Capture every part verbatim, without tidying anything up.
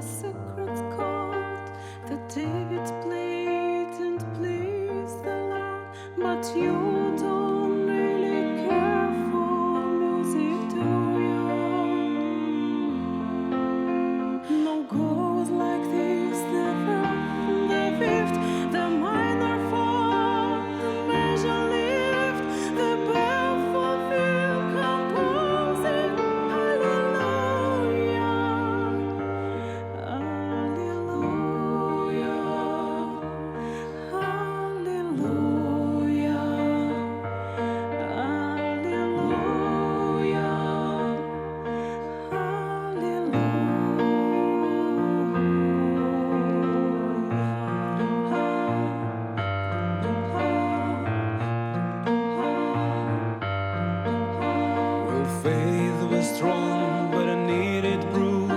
Secret chord that David played and pleased the Lord, but you don't really care for music, do you? No chords like this, the third, the fifth, the minor fourth, the major lift, the perfect composing. Hallelujah. Hallelujah. Hallelujah. Hallelujah. Hallelujah. Well, faith was strong, but I needed proof.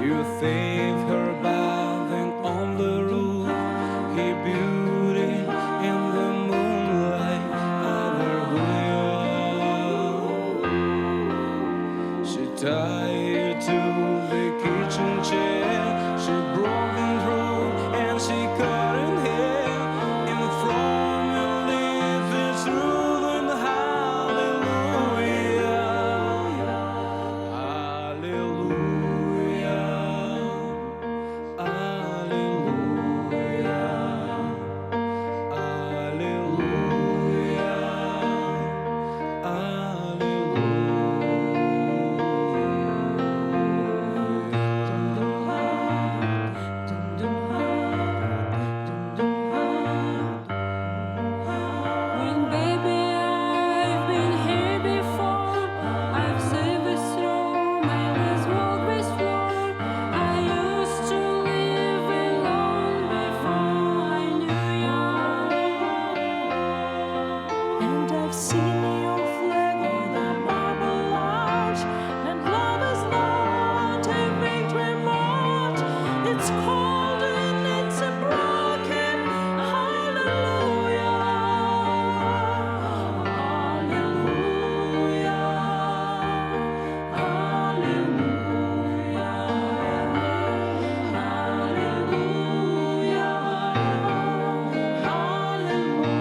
You saved her bathing on the roof. He beauty in the moonlight. Hallelujah. She tied to the kitchen chair. She broken through and she cut in half. And from your lips is true and hallelujah. Hallelujah. Hallelujah. Hallelujah. Hallelujah. When baby I've been here before, I've seen this room and this walk, this floor. I used to live alone before I knew you. And I've seen your flag on the marble arch. And love is not a victory march. It's cold and it's a broken hallelujah. Hallelujah. Hallelujah. Hallelujah. Hallelujah.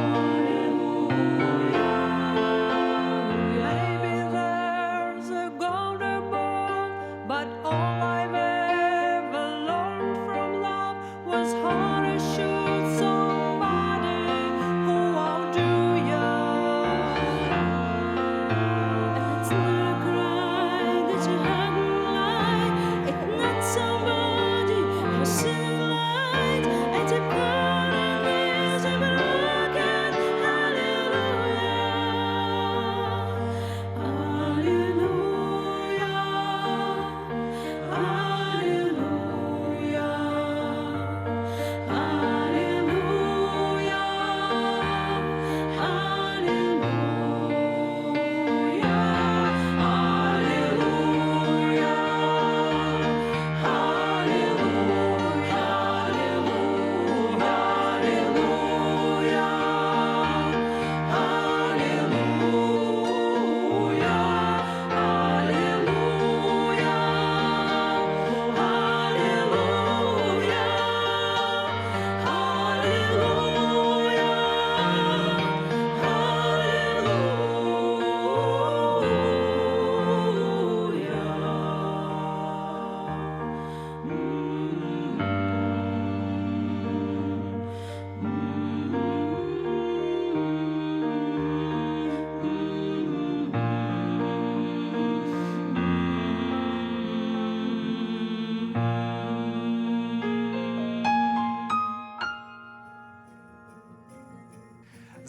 Maybe there's a golden ball, but all I've ever learned from love was how to shoot somebody who outdo you. And it's not a cry that you had in line. It's not somebody who's seen light. It's a burning is a broken hallelujah. Hallelujah. Hallelujah. Hallelujah. Hallelujah. Hallelujah. Hallelujah.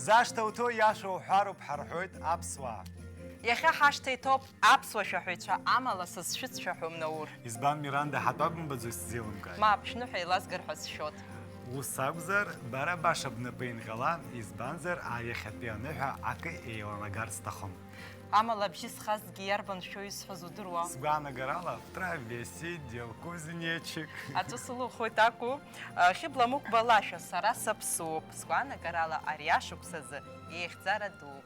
Зашҭа уҭоу иашоу ҳәароуп ҳарҳәоит аԥсуаа. Иахьа ҳашҭа иҭоуп аԥсуа шәаҳәаҩцәа, амала сызшәыцшәаҳәом, Наур. Избан, Миранда, ҳатәа бымбаӡои, сзеилымкааит. Мап, шәныҳәа еилазгар ҳәа сшәоит. Ус акәзар, бара баша бнапы инҟьала, избанзар, а, иахьатәи аныҳәа акы еиланагар сҭахым. Амала абжьы зхазгьы иарбан шәоу исҳәаз удыруа? Сгәаанагарала, в траве сидел кузнечик. Аҵәы сылухоит акәу? Хьыбла Мықәба лашәа, сара саԥсуоуп. Сгәаанагарала, ари ашықәсазы еихьӡара дууп.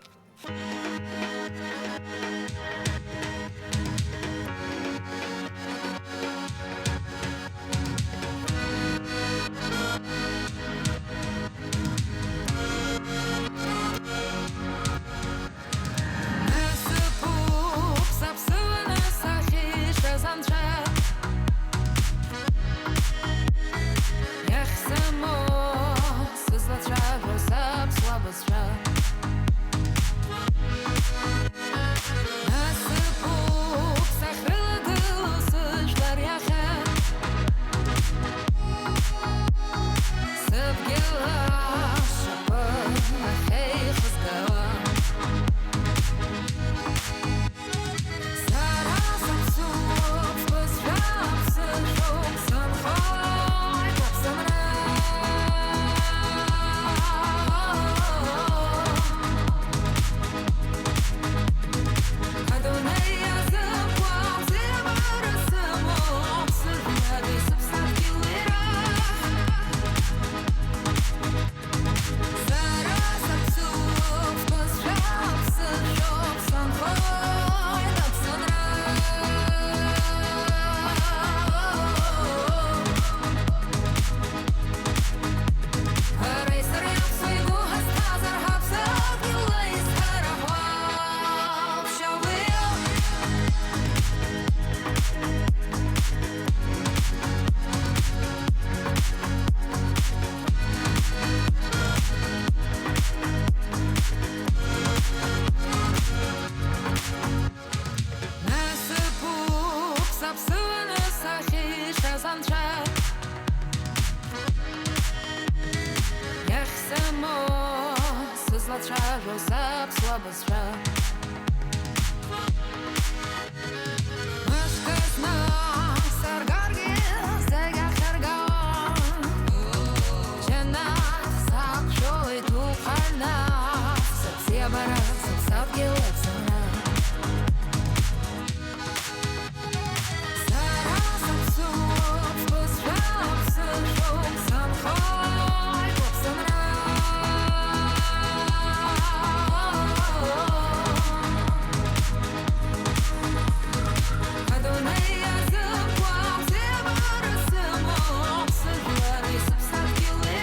Цәажәо саԥсуа бызшәа. Мышкызны саргаргьы зегь ахьыргауа. Џьанаҭ сақәшәоит уқәарны, сыбзиабара, сыԥсадгьыл, Аԥсынра. Сара саԥсуоуп, сбызшәа аԥсышәоуп, сынхоит Аԥсынра. Адунеи иазықәлап, зебра сымоуп, сыжәлари сыԥсадгьыли.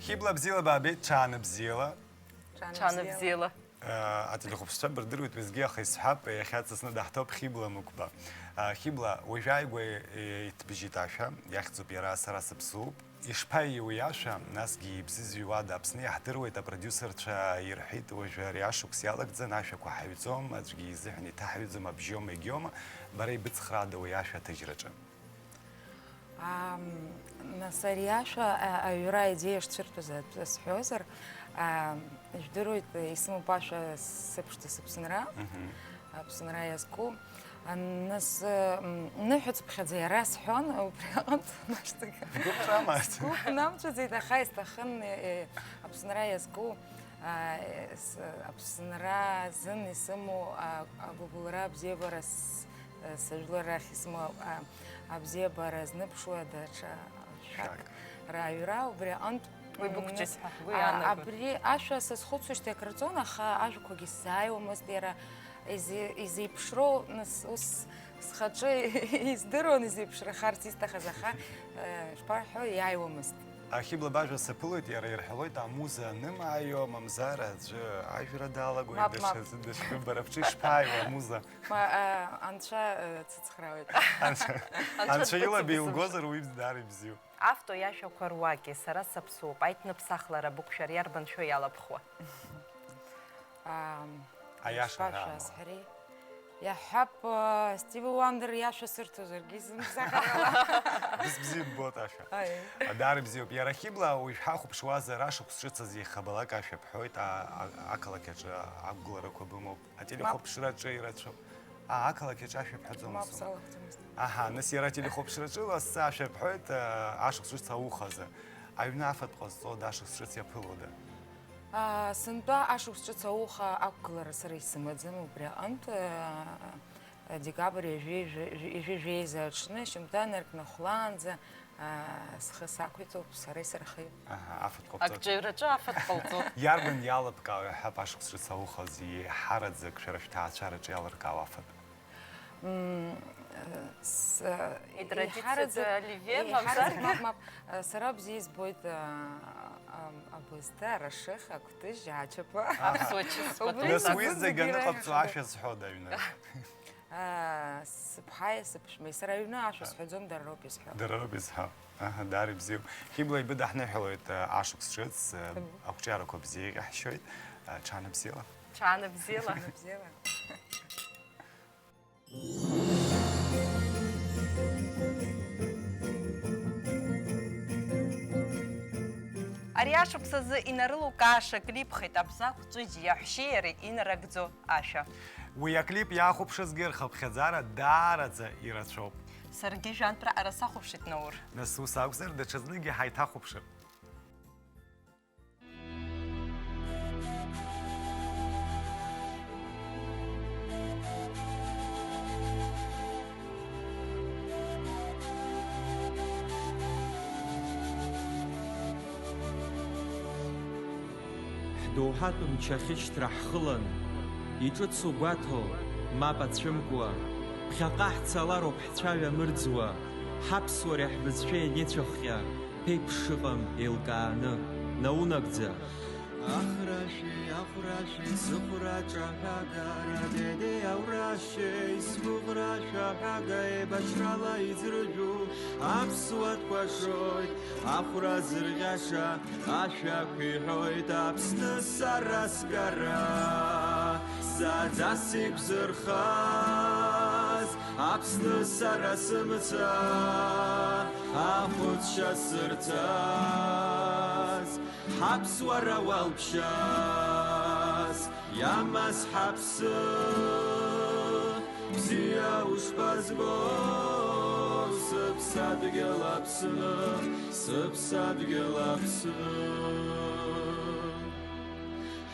Хьыбла, бзиала баабеит, ҽаанбзиала. Ҽаанбзиала. Ателехәаԥшцәа бырдыруеит уеизгьы, аха исҳәап, иахьа дсасны даҳҭоуп Хьыбла Мықәба. Хьыбла, уажәааигәа иҭбыжьит ашәа, иахьӡуп иара Сара сыԥсуп. Ишԥаиеи уи ашәа, насгьы ибзиазҩуада? Аԥсны иаҳдыруеит, апродиусерцәа ирҳәеит, уажәы ари ашықәс иалагӡан, ашәақәа ҳаҩӡом, аӡәгьы изыҳәан иҭаҳҩӡом, абжьома, егьиома, бара ибыцхраада уи ашәа аҭыжьраҿы? Ам, нас ари ашәа, а, аҩра аидеиа шцәыртәыз атәы сҳәозар, а, ижәдыруеит, исымоуп ашәа сыԥшӡа сыԥсынра, Мгм. Аԥсынра иазку. Нас, м, ныҳәаӡԥхьаӡа иара сҳәон, убри аҟынтә маҷӡак Бгәы ԥҵәамааит. Сгәы ԥнамцәаӡеит, аха исҭахын, э, э, Аԥсынра иазку, а, э, с-, Аԥсынра азын исымоу, а, агәыбылра абзиабара с-, э, сыжәлар рахь исымоу, а, абзиабара азныԥшуа даҽа шәак Шәак. Раҩра, убри аҟынтә, Уи м, бықәҿиеит нас, ҳәа ҳгәы а, иаанагоит. Абри ашәа сазхәыцуашьҭеи акыр ҵуан, аха ажәақәагьы сзааиуамызт, иара Изи-, изеиԥшроу, нас, ус схаҿы издыруан изеиԥшрахарц исҭахыз, аха, э, шԥарҳәо, иааиуамызт. Ахьыбла бажәа саԥылоит, иара ирҳәалоит, амуза анымааио, мамзар аӡәы ажәра далагоит, Мап, мап. Даҽаӡәы дышбымбар, абҿы ишԥааиуа амуза? Ма, а, анцәа, э, дсыцхраауеит. Анцәа, Анцәа анцәа илаби дбыцымцо. Илгозар, уи даара ибзиоуп. Авто иашәақәа руаки, Сара саԥсуоуп, аиҭныԥсахлара бықәшәар иарбан шәоу иалабхуа? Ам, Аиаша ишԥа ҳәа шәасҳәари? Иаҳҳәап, а, Стиви Уандер иашәа сырҭозаргьы сымԥсахрала. Бызбзиа ббоит ашәа. Аи. Даара бзиоуп. Иара Хьыбла, уажә ҳахәаԥшуазар, ашықәс ҿыц азы ихабалак ашәа бҳәоит, а, а, ақалақь аҿы ақәгыларақәа бымоуп. Ателехәаԥшраҿы ирацәоуп. Аа, ақалақь аҿы ашәа бҳәаӡомызт. Мап, салахәӡомызт. Аҳа, нас иара ателехәаԥшраҿы лассы ашәа бҳәоит, аа, ашықәс ҿыц аухазы. Аҩны афатә ҟазҵода, ашықәс ҿыц иаԥылода? Аа, сынтәа ашықәс ҿыц ауха ақәгылара сара исымаӡам, убри аҟынтә, аа, декабр ҩажәи жәа-, ҩажәи жәеиза аҽны, шьыжьымҭан инаркны хәлаанӡа, Аа, схы сақәиҵоуп, сара исырхиоуп. Аҳа, афатә ҟабҵоит. Акҿаҩраҿы афатә ҟалҵоит. Иарбан иалабкаауа ҳәа ашықәс ҿыц аухаз еиҳараӡак шәара шәҭаацәараҿы иалыркаауа афатә? Мм, э, с-, э, Итрадициатә еиҳараӡак, Оливье, еиҳараӡак, мамзаргьы? Мап, мап, э, сара бзиа избоит, э, Абысҭа, арашых, акәтыжь, ачаԥа. Аҳа. Аԥсуа чысқәа. Убри Нас уи зегьы зегьы аныҟабҵо ирахь ашәа зҳәода аҩны? Аа, сыԥҳаи сыԥшәмеи сара аҩны ашәа сҳәаӡом, дара роуп изҳәо. Дара роуп изҳәо. Аҳа, даара ибзиоуп. Хьыбла ибыдаҳныҳәалоит, а, ашықәс ҿыц, а, Хьыбла. Ақәҿиарақәа бзиа иҟаҳшьоит, а, ҽанбзиала. Ҽанбзиала. Ҽанбзиала. Ари ашықәс азы инарылукааша клипхеит Абзагә Ҵәыџь иаҳәшьеи иареи инарыгӡо ашәа. Уи аклип иахәаԥшызгьы рхыԥхьаӡара даараӡа ирацәоуп. Саргьы жәантә раҟара сахәаԥшит, Наур. Нас ус акәзар, даҽазныкгьы ҳаиҭахәаԥшып. Ҳдоуҳатә мчы ахьышьҭра ҳхылан, иҿыцу гәаҭо, мап ацәымкуа, ԥхьаҟа ҳцалароуп ҳцәаҩа мырӡуа, ҳаԥсуареи ҳбызшәеи анеицәыхҟьа, ԥеиԥш шыҟам еилкааны, наунагӡа. Ахрашәи ахәрашәи зыхәра ҿаҳәага, радедеи аурашьеи сгәыӷра шәаҳәага еибашьрала иӡрыжәу аԥсуа дкәашоит, ахәра зырӷьаша ашәақәа иҳәоит Аԥсны сара сгара, сааӡас ибзырхаз Аԥсны сара сымца, ахәыцшьа сырҭаз, ҳаԥсуара уалԥшьаз, иамаз ҳаԥсы, бзиа ушԥазбо, сыԥсадгьыл Аԥсны, сыԥсадгьыл Аԥсны.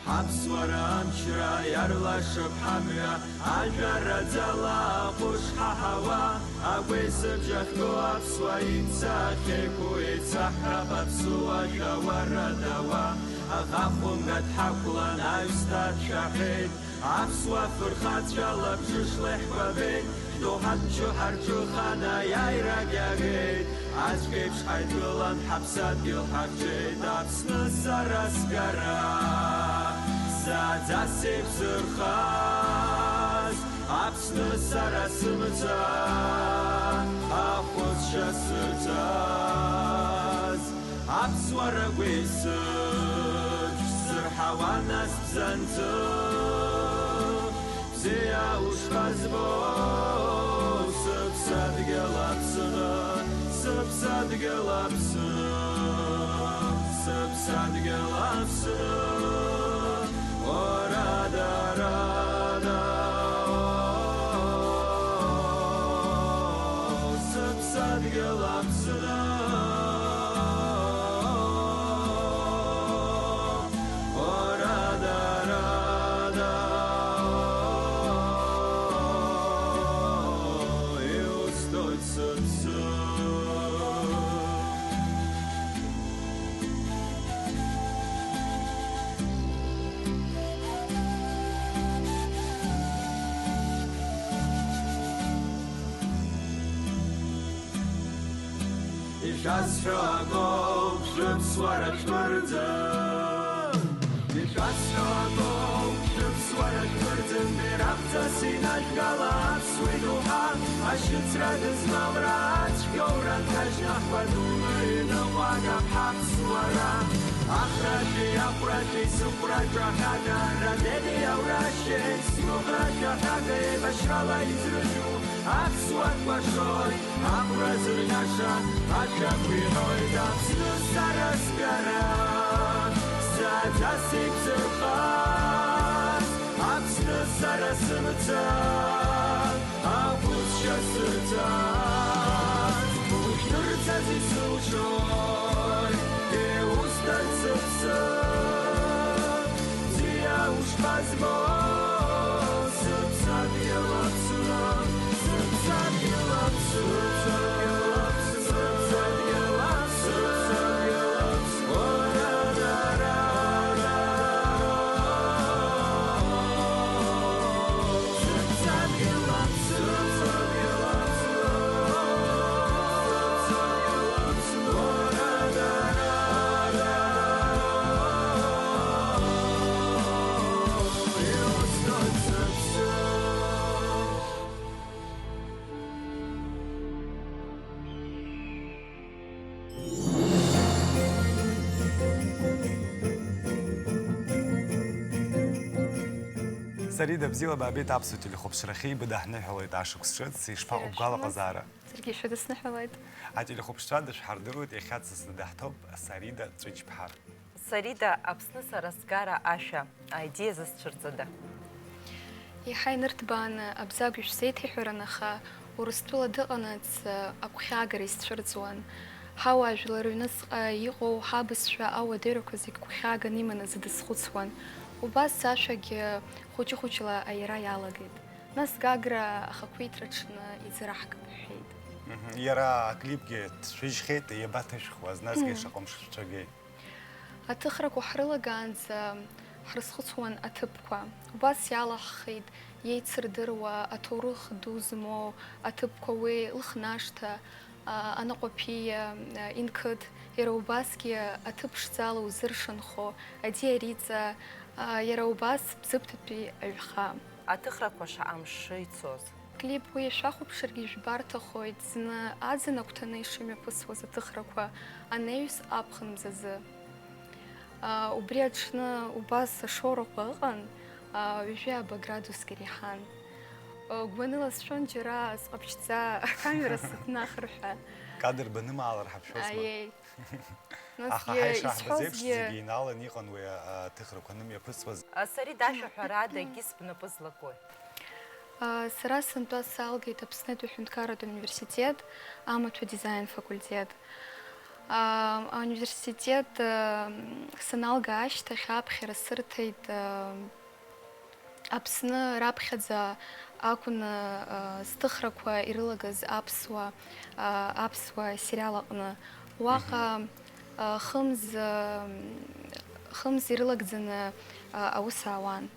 Ҳаԥсуара амчра иарлашап ҳамҩа, ажәараӡала аҟәыш ҳаҳауа, агәеисыбжь ахьгоу аԥсуа имца ахьеиқәу еицаҳҳәап аԥсуа шәауа радауа, аӷа хәымга дҳақәлан аҩсҭаа дшәаҳәеит, аԥсуа фырхацәа лабжышла иаҳкәабеит. Доуҳатә мчы ҳарҿыхан аиааирагь агеит, ацәгьеиԥш ҳаидгылан ҳаԥсадгьыл ҳахьчеит, Аԥсны сара сгара, сааӡас ибзырхаз, Аԥсны сара сымца, ахәыцшьа сырҭаз. Аԥсуара гәеисыбжь сзырҳауа нас бзанҵы, бзиа ушԥазбо, сыԥсадгьыл Аԥсны, сыԥсадгьыл Аԥсны, сыԥсадгьыл Аԥсны, ора, дара, да, сыԥсадгьыл Аԥсны. Ишәасҳәо акоуп, шәыԥсуара шәмырӡын. Ишәасҳәо акоуп, шәыԥсуара шәмырӡын, бираҟҵас инажәгала аԥсуа идоуҳа, ашьыцра дызмалра ацәгьоура нҭажьны ҳкәадуны иныҟәагап ҳаԥсуара. Ахрашәеи ахәрашәеи сыхәра ҿаҳәага, радедеи аурашьеи сгәыӷра шәаҳәага еибашьрала изрыжәу аԥсуа дкәашоит. Ахәра зырӷьаша ашәақәа иҳәоит Аԥсны сара сгара, сааӡас ибзырхаз, Аԥсны сара сымца, ахәыцшьа сырҭаз, ушәдырцаз исылшоит, иусҭар сыԥсы. Бзиа ушԥазбо, сыԥсадгьыл Аԥсны, сыԥсадгьыл Аԥсны, сыԥсадгьыл Аԥсны, сыԥсадгьыл Аԥсны, уара, ра, ра, ра, ра, сыԥсадгьыл Аԥсны, сыԥсадгьыл Аԥсны. Сарида, бзиала баабеит аԥсуа телехәаԥшрахьы, ибыдаҳныҳәалоит ашықәс ҿыц, ишԥаҟоу бгәалаҟазаара? Саргьы шәыдысныҳәалоит. Ателехәаԥшцәа дышәҳардыруеит, иахьа дсасны даҳҭоуп Сарида Ҵәыџьԥҳа. Сарида, Аԥсны сара сгара ашәа, аидеиа зызцәырҵыда? Еиҳа инырҭбааны Абзагә ишәзеиҭеиҳәаран, аха Урыстәыла дыҟанаҵ агәхьаагара исцәырҵуан. Ҳауаажәлар рыҩныҵҟа иҟоу ҳабызшәа ауадаҩрақәа зегь гәхьааганы иманы зыдысхәыцуан. Убас ашәагьы хәыҷы-хәыҷла аира иалагеит. Нас Гагра ахақәиҭраҽны изыраҳгап, ҳҳәеит. Мгм. Иара аклипгьы дшәыжьхьеит, иабаҭышәхуаз, насгьы Мм. шаҟа мшцәа геи? Аҭыхрақәа ҳрылагаанӡа ҳрызхәыцуан аҭыԥқәа. Убас иалаҳхит иеицырдыруа, аҭоурых ду змоу аҭыԥқәа, уи Лыхнашҭа, а, Анаҟәаԥиа, а, Инқыҭ, иара убасгьы аҭыԥ ԥшӡала узыршанхо Адиариҵа, а, иара убас Бзыԥҭатәи аҩхаа. Аҭыхрақәа шаҟа мшы ицоз. Клип уи шәахәаԥшыргьы ижәбарҭахоит, зны аӡын агәҭаны ишымҩаԥысуаз аҭыхрақәа, анаҩс аԥхын мзазы. А, убри аҽны убас ашоурақәа ыҟан, а, ҩажәи ааба градусгьы реиҳан. А, гәаныла сшәон, џьара сҟаԥшьӡа акамера сыҭнахыр ҳәа. Кадр банымаалар ҳаԥшәозма? Аиеи. Аха насгьы ҳаи шаҳбаз еиԥш, исҳәозгьы зегьы еинаалан иҟан уи, а, аҭыхрақәа анымҩаԥысуаз. А, Сарида, ашәа ҳәарада егьыс бнапы злакои? А, сара сынтәа салгеит Аԥснытәи аҳәынҭқарратә университет, амаҭәа дизаин факультет. А, ауниверситет, а, саналга ашьҭахь аԥхьара сырҭеит, а, Аԥсны раԥхьаӡа акәны, а, сҭыхрақәа ирылагаз аԥсуа, а, аԥсуа сериал аҟны. Уаҟа, Мгм. а, хымз, а, хымз ирылагӡаны, а, аус аауан.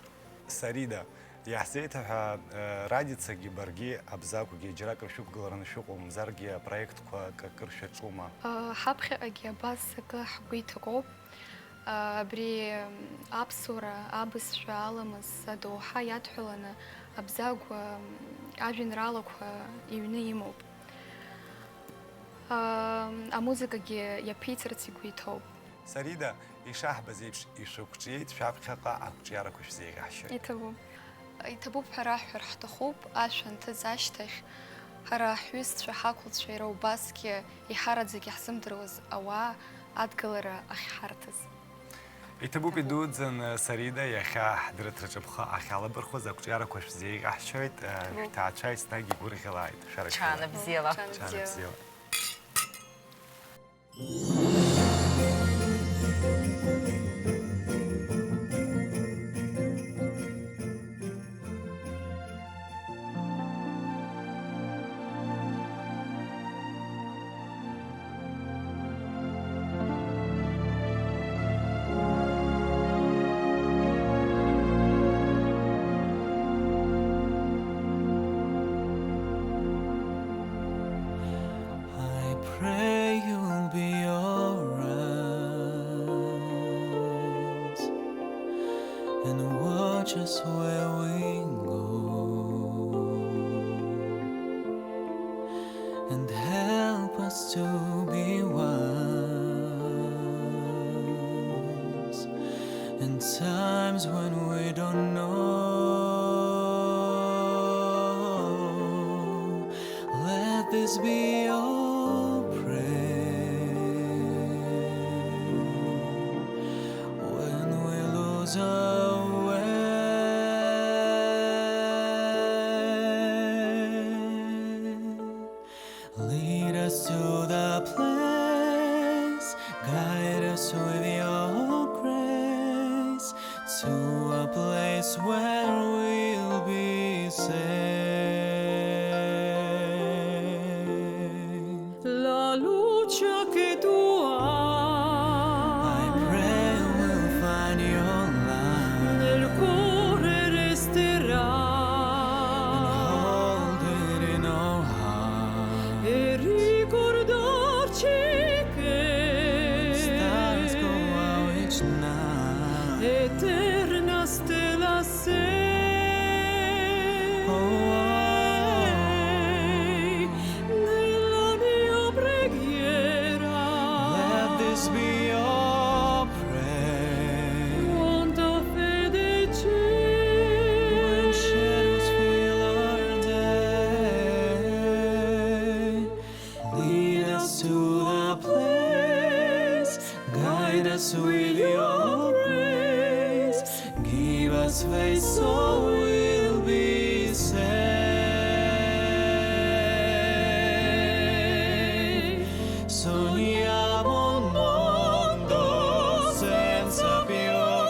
Сарида, иаҳзеиҭаҳәа, э, Радицагьы баргьы Абзагәгьы џьаракыр шәықәгылараны шәыҟоу, мамзаргьы апроектқәа акыр шәаҿума? Э, ҳаԥхьаҟагьы абас акы ҳгәы иҭакоуп. Э, абри, м, аԥсуара, абызшәа, аламыс, адоуҳа иадҳәаланы Абзагә, м, ажәеинраалақәа иҩны имоуп. Э, амузыкагьы иаԥиҵарц игәы иҭоуп. Сарида, ишаҳбаз еиԥш, ишәықәҿиеит, шәаԥхьаҟа ақәҿиарақәа шәзеиӷьаҳшьоит. Иҭабуп. Иҭабуп ҳәа раҳҳәар ҳҭахуп, ашә анҭыҵ ашьҭахь, ҳара ҳҩызцәа, ҳақәлацәа иара убасгьы иҳараӡак иаҳзымдыруаз ауаа адгылара ахьҳарҭаз. Иҭабуп идуӡӡан, Сарида, иахьа ҳдырраҭараҿы бхы ахьалабырхәыз, ақәҿиарақәа шәзеиӷьаҳшьоит, Иҭабуп. Шәҭаацәа еснагь игәырӷьалааит, шәара шәыла. Ҽаана бзиала. Ҽаана Ҽаана бзиала. Бзиала. I pray you'll be alright and watch us where we go and help us to be wise in times when we don't know. Let this be our prayer when we lose our way. Lead us to the place, guide us with your grace to a place where we'll be safe. La luce che tu hai, I pray we'll find your light, nel cuore resterà, and hold it in our heart, e ricordarci che when stars go out each night, eterna stella sei. Oh, oh, oh. Nella mia preghiera To the place, guide us with your grace, give us faith so we'll be saved. Sogniamo un mondo senza più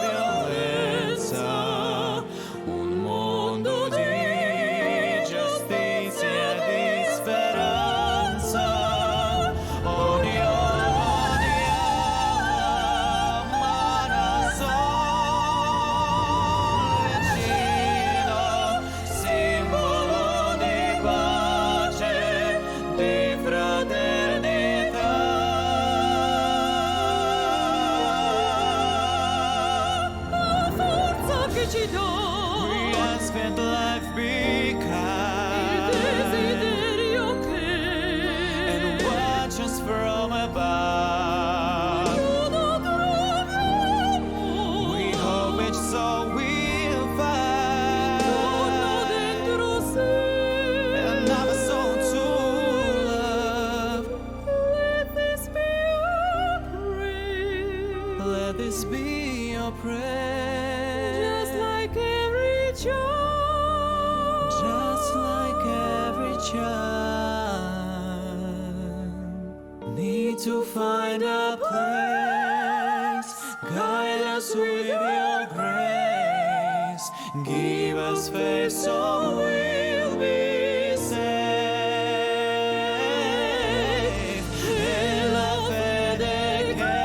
violenza, un mondo di giustizia e di speranza. Ogni, ogni mano sul vicino, simbolo di pace, di fraternità. La forza che ci dà. We ask that life be kind. Il desiderio che. And watch us from above. Ognuno troviamo. We hope each soul will find. Un dono dentro sé. Another soul to love. Let this be our prayer. Let this be your prayer. Just like every child. Just like every child. Need to find a place. Guide us with your grace. Give us faith so we'll be saved. E la fede che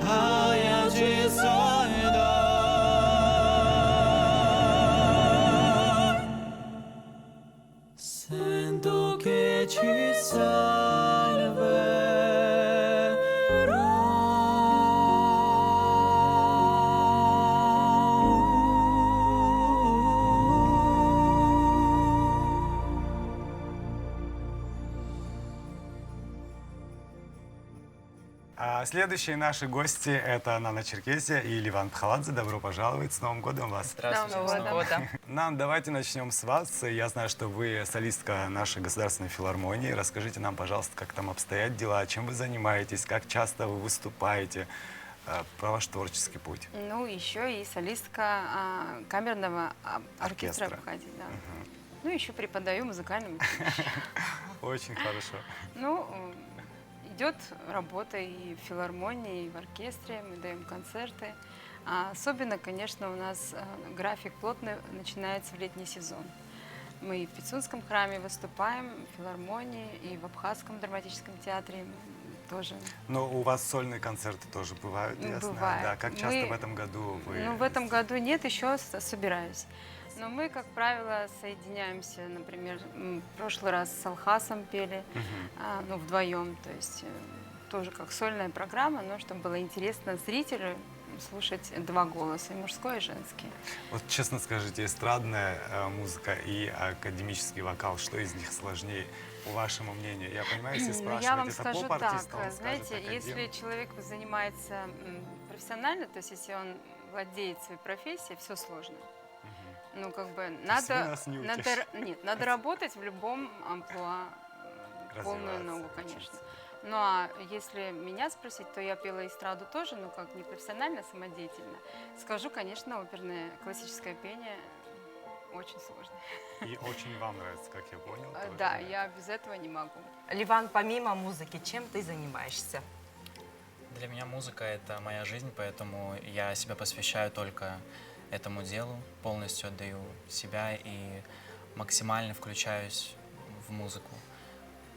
hai acceso in noi. Sento che ci salverà. А следующие наши гости — это Нана Черкесия и Ливан Пхаладзе. Добро пожаловать! С Новым годом вас! Здравствуйте, С Новым годом! Нам, давайте начнем с вас. Я знаю, что вы солистка нашей государственной филармонии. Расскажите нам, пожалуйста, как там обстоят дела, чем вы занимаетесь, как часто вы выступаете, э, про ваш творческий путь. Ну, ещё и солистка, а, камерного, а, оркестра Оркестра. Абхазии, да. Мгм. Ну, ещё преподаю музыкальном училище. Очень хорошо. Ну, м, идёт работа и в филармонии, и в оркестре. Мы даём концерты. А особенно, конечно, у нас, э, график плотный начинается в летний сезон. Мы и в Пицунском храме выступаем, в филармонии, и в Абхазском драматическом театре, м, тоже. Но у вас сольные концерты тоже бывают, Ну, я знаю, бывает. Да. Как часто Мы, в этом году вы ну, в этом году нет, ещё с-, собираюсь. Но мы, как правило, соединяемся, например, м, в прошлый раз с Алхасом пели, Мгм. а, ну, вдвоём, то есть, э, тоже как сольная программа, но чтобы было интересно зрителю слушать два голоса, и мужской, и женский. Вот честно скажите, эстрадная, э, музыка и академический вокал, что из них сложнее, по вашему мнению? Я понимаю, если Ну, я спрашивать вам это скажу так, поп-артиста, он скажет знаете, если академ. Человек занимается, м, профессионально, то есть если он владеет своей профессией, всё сложно. Мгм. Ну, как бы, То есть вы надо, нас не надо утешите. р-, нет, надо работать в любом амплуа, м, полную Развиваться, ногу, конечно. Учиться. Ну, а если меня спросить, то я пела эстраду тоже, ну, как не профессионально, а самодеятельно. Скажу, конечно, оперное классическое пение очень сложно. И очень вам нравится, как я понял, Э, тоже, да, да? Я без этого не могу. Ливан, помимо музыки, чем ты занимаешься? Для меня музыка — это моя жизнь, поэтому я себя посвящаю только этому делу, полностью отдаю себя и максимально включаюсь в музыку.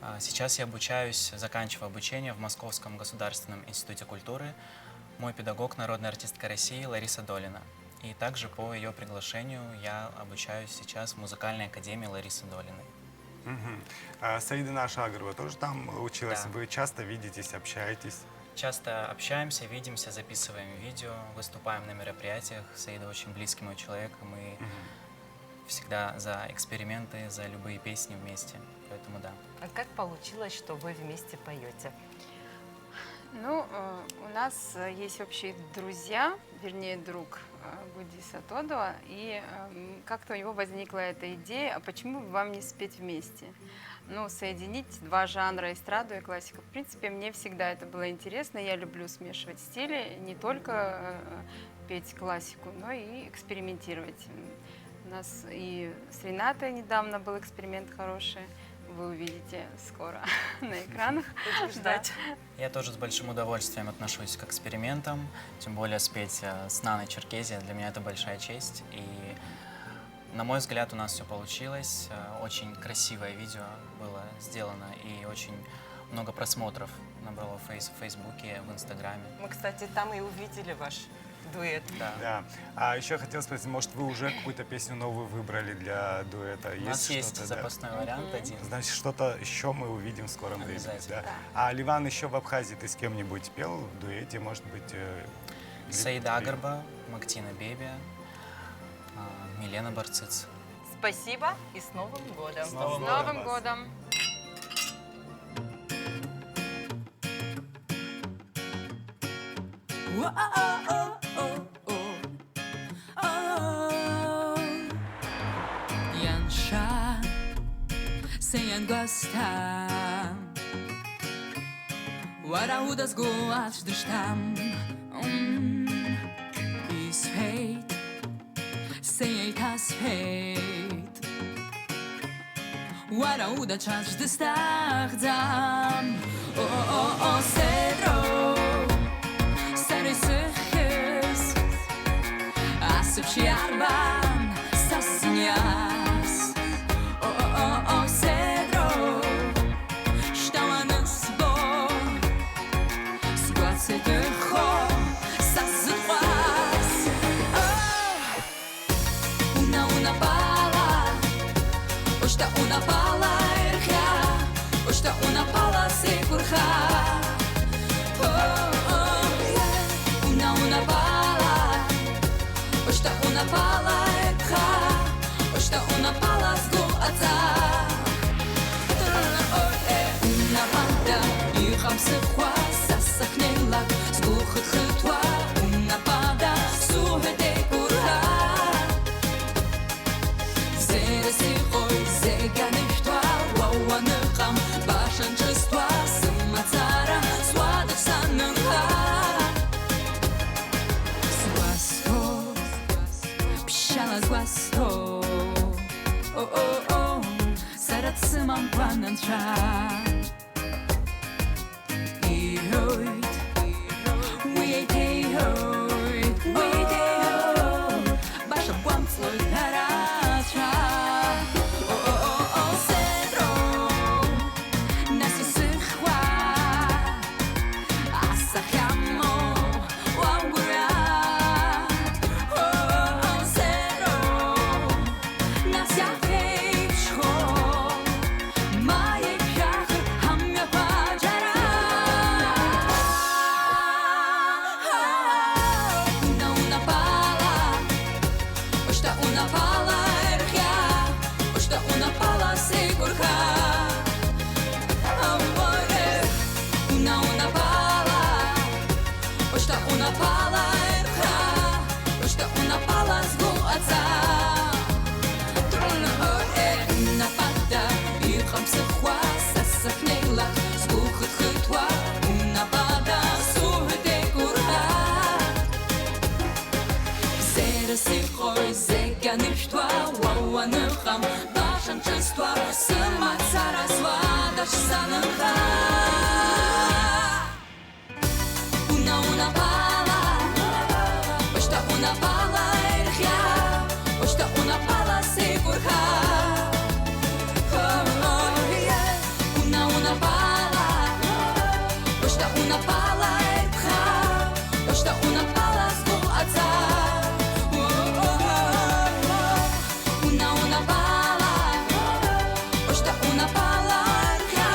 А, сейчас я обучаюсь, заканчиваю обучение в Московском государственном институте культуры. Мой педагог — народная артистка России Лариса Долина. И также по её приглашению я обучаюсь сейчас в музыкальной академии Ларисы Долиной. Мгм. А Саида Нашагрова тоже там училась? Да. Вы часто видитесь, общаетесь? Часто общаемся, видимся, записываем видео, выступаем на мероприятиях. Саида очень близкий мой человек, и мы Мгм. всегда за эксперименты, за любые песни вместе. Поэтому да. А как получилось, что вы вместе поёте? Ну, э, у нас, э, есть общие друзья, вернее, друг, э, Гудиса Тодуа, и, эм, как-то у него возникла эта идея: «А почему бы вам не спеть вместе?» Ну, соединить два жанра, эстраду и классику. В принципе, мне всегда это было интересно. Я люблю смешивать стили, не только э, петь классику, но и экспериментировать. М, У нас и с Ренатой недавно был эксперимент хороший. Вы увидите скоро на экранах. Будем ждать. Я тоже с большим удовольствием отношусь к экспериментам, тем более спеть э, с Наной Черкезия. Для меня это большая честь. И, на мой взгляд, у нас все получилось. Э, Очень красивое видео было сделано и очень много просмотров набрало в фейс- в Фейсбуке, в Инстаграме. Мы, кстати, там и увидели ваш дуэт. Да. Да. А еще хотел спросить, может, вы уже какую-то песню новую выбрали для дуэта? У нас есть что-то, да? запасной вариант один. Значит, что-то еще мы увидим в скором времени. Обязательно. Да. А Ливан еще в Абхазии ты с кем-нибудь пел в дуэте, может быть? э, Саида Агарба, Мактина Бебия, а, Милена Барциц. Спасибо и с Новым годом! С Новым С Новым годом! Ианша сеиангәасҭа, уара удазго аӡә дышҭам, м, исҳәеит, сеиҭасҳәеит. Уара удацәаз дысҭахӡам. О, о, о, Седро, сара исыхьыз асыԥшь иарбан са сзыниаз? О, о, о, о, Седро, шьҭа уанызбо сгәаҵа иҭыххо са сзыҟаз. О! Уна унапала, ушьҭа унапала ирхиа, ушьҭа унапала сеиқәырха. О, о, е. Уна унапала, ушьҭа унапала ирха, ушьҭа унапала сгәы аҵа. О, е. Унапада иҟам сыхәа, са сахьнеилак сгәы хыҭхыҭуа, унапада суҳәеит еиқәырха. Зегь сыҟои, зегь анышәҭуа, уа уаныҟам, баша нҿызҭуа, сымацара суадахь санынха. Сгәасҭо, ԥшьала сгәасҭо, о, о, о, сара дсымамкәан анцәа. Иҳәоит, уи еиҭеиҳәоит, уи еиҭеиҳәоит, баша бгәамҵлоит ҳәа рацәа. О, о, о, о, Седро, нас исыхьуа асахьамоу уа угәра. О, о, о, Седро, нас иаԥеиԥшхо ма еиқәшәах ҳамҩақәа џьара. Уна унапала, ушьҭа унапала ирхиа, ушьҭа унапала сеиқәырха. Аморе, уна унапала, ушьҭа унапала ирха, ушьҭа унапала сгәы аҵа. Трун, о, е, унапада иҟам сыхәа, са сахьнеилак сгәы хыҭхыҭуа, унапада суҳәеит еиқәырха. Зегь сыҟои, зегь анышәҭуа, уа уаныҟам, баша нҿызҭуа, сымацара суадахь санынха. Уна унапала, ушьҭа унапала ирхиа, ушьҭа унапала сеиқәырха. Уна унапала, ушьҭа унапала ирԥха, ушьҭа унапала сгәы аҵа. Уна унапала, ушьҭа унапала ирхиа,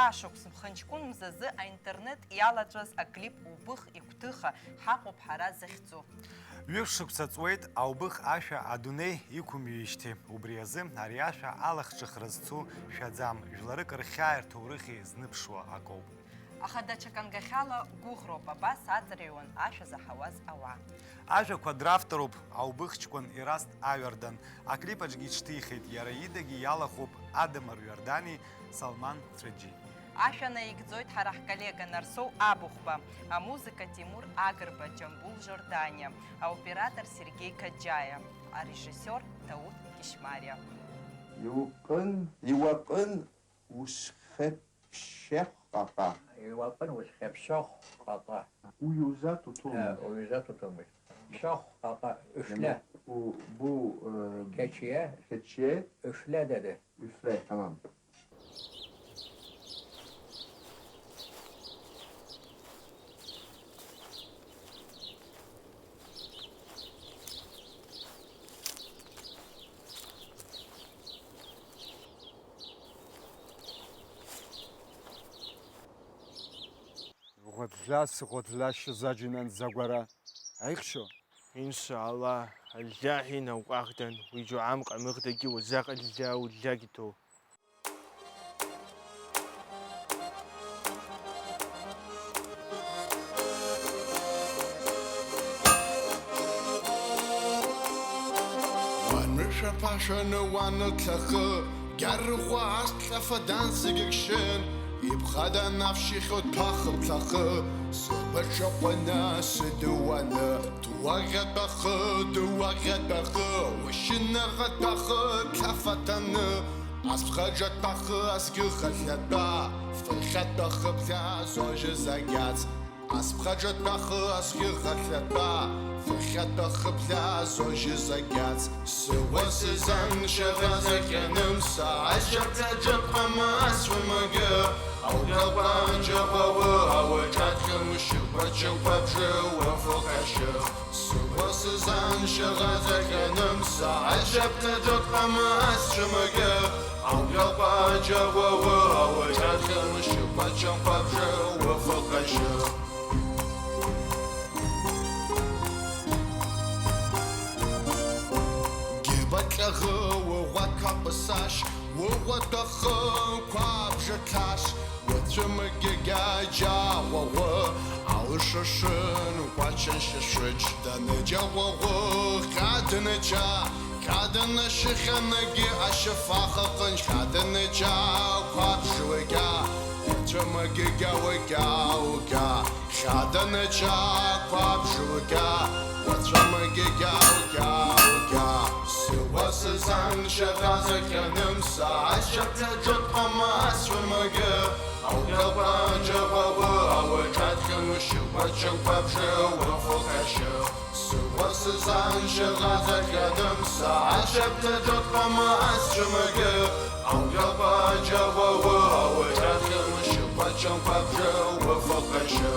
Ашықәс мхынҷкәын мзазы аинтернет иалаҵәаз аклип Убых игәҭыха ҳаҟоуп ҳара захьӡу. Ҩышықәса ҵуеит Аубых ашәа адунеи иқәымҩижьҭеи. Убри азы ари ашәа алахҿыхра зцу шәаӡам, жәларык рхьааи рҭоурыхи зныԥшуа акоуп. Аха даҽа кангахьала гәыӷроуп, абас аҵырҩуан ашәа заҳауаз ауаа. Ажәақәа дравторуп Аубых ҷкәын Ераст Аҩардан, аклип аҿгьы иҽҭихит, иара идагьы иалахәуп Адамыр Ҩардани Салман Цәаџьи. Ашәа наигӡоит ҳара ҳколлега Нарсоу Абыхәба, амузыка Тимур Агрба, Џьамбул Жорданиа, аоператор Сергеи Каџьаиа, арежиссиор Дауҭ Кишмариа. Иуҟын, иуаҟын усхеԥшьахҟаҟа. Иуаҟын усхеԥшьахҟаҟа. Уҩыза ҭуҭумызт. Э, уҩыза ҭуҭумызт. Шьахҟаҟа, ышәле. У, бу, э, Хечие. Хечие. Ышәле дады. Ишәле, тамам. Ӷәадлас, ӷәадлас шьазаџьанан загәара. Аихшо? Иншаллаҳ, Аллаҳи наукъахдан, уи џьуам къамыгъдагьы уазаҟ Аллаҳ уллаги ҭоу. Уанышәаԥашәаны уаныҭлахы, Гьарыхәа ахьҭҟьафа дан зегь акшьын, иԥхадан афшьыхьоу ҭәахыԥҭахы, сыбаҿаҟәаны сыдыуаны, дуаӷьатәахы, дуаӷьатәахы, уашьынаӷатәахы ҭлафаҭаны, асԥхаҿатәахы, асгьыхахьатәа, фыхьатәахы ԥхьа зожьыз агьац. Асԥхаҿатәахы, асхьыхахьатәа, фыхьатәахы ԥхьа зожьыз агьац. Сыуа сызан шьаӷа закьаным, сааит шьапҭаҿы ҟама асфымагы. Аукьаҟәа џьаҟәа уы, ауаҿаҭхьан ушьапаҿы қәабжы уафыҟашьы. Сыуа сызан шьаӷа закьаным, сааит шьапҭаҿы ҟама асцәымагы. Аукьаҟәа џьаҟәа уы, ауаҿаҭхьан ушьапаҿы қәабжы уафыҟашьы. Гьебаҟьаӷы уӷәаҭа пысашь, уыӷәаҭахы қәабжа ҭаш, уацәымгьагьа џьаӷәаӷәы, алышашын уачан шьашыџь, даныџьаӷәаӷәы хьадыныча, хьадынашьыхьанагьы ашьафаха ҟынџь, хьадыныча қәабжуагьа, уацәымгьагьа уагьа угьа. Хьаданыча қәабжугьа, уацәамагьы гьау-гьау-гьа. Сыуа сызан шьаҟа закьаным, сааит шьаҭа џьот ҟама асфамагьы. Аукьаҟәа џьаҟәа уы, ауаҿаҭхьан ушьыгәача қәабжы уафыҟашьы. Сыуа сызан шьаҟа закьаным, сааит шьаҭа џьот ҟама асцәамагьы. Аукьаҟәа џьаҟәа уы, ауаҿаҭхьан ушьыгәача қәабжы уафыҟашьы.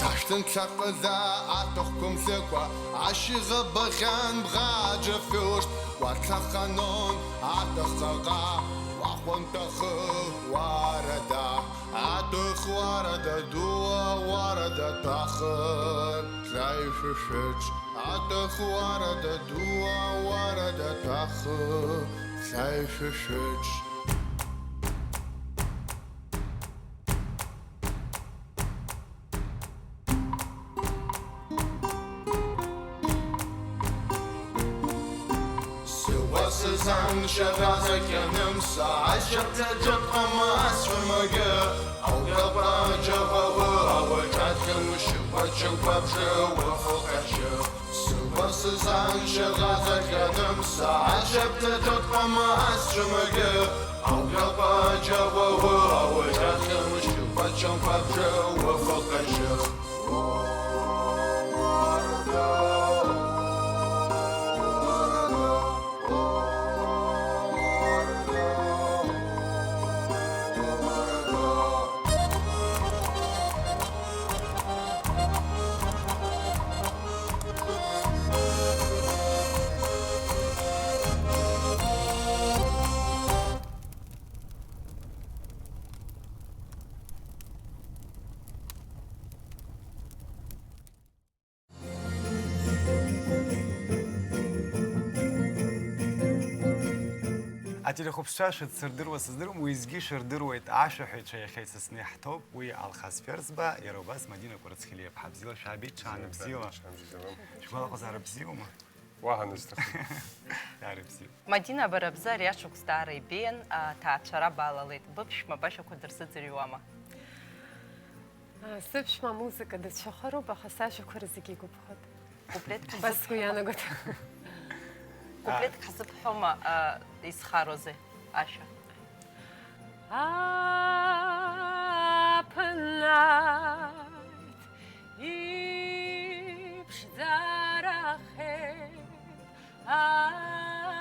Дашҭын ҭлаҟыла аҭахқәа мзыкәа, ашьыӷа баӷьан бӷаџьа фҩышт, уаҭаханон аҭахаҟа, уахәантәахы уарада. Адых уарада дуа уарада ҭәахы ҭлаҩ шәышәыҿ. Адых уарада дуа уарада ҭәахы ҭлаҩ шәышәыҿ. Сыуа сызан шьаҟа закьаным, сааит шьаҭа џьот ҟама асфамагьы. Аукьаҟәа џьаҟәа уы, ауаҿаҭхьан ушьыгәача қәабжы уафыҟашьы. Сыуа сызан шьаҟа закьаным, сааит шьаҭа џьот ҟама асфамагьы. Аукьаҟәа џьаҟәа уы, ауаҿаҭхьан ушьыгәача қәабжы уафыҟашьы. Уарада, уарада, уарада, уарада. Ателехәаԥшцәа шәыцсырдыруа сыздыруам, уеизгьы шәырдыруеит ашәаҳәаҩцәа иахьа исасны иаҳҭоуп, уи Алхас Ферзба, иара убас Мадина Кәарацхелиа-иԥҳа. Бзиала шәаабеит, ҽаанбзиала. Бзиала, бзиала. Шәгәалаҟазаара бзиоума? Уаҳа назҭахым. Даара ибзиоуп. Мадина, бара бзы ари ашықәс даара ибеиан, аҭаацәара балалеит. Быԥшәма башәақәа дырзыӡырҩуама? А, сыԥшәма амузыка дацәыхароуп, аха сажәақәа рзегьы игәаԥхоит. Куплетк Убас сгәы иаанагоит. Куплетк ҳзыԥхьома, а, изхароузеи ашәа? Аԥнаҩ иԥшӡарахеит, амш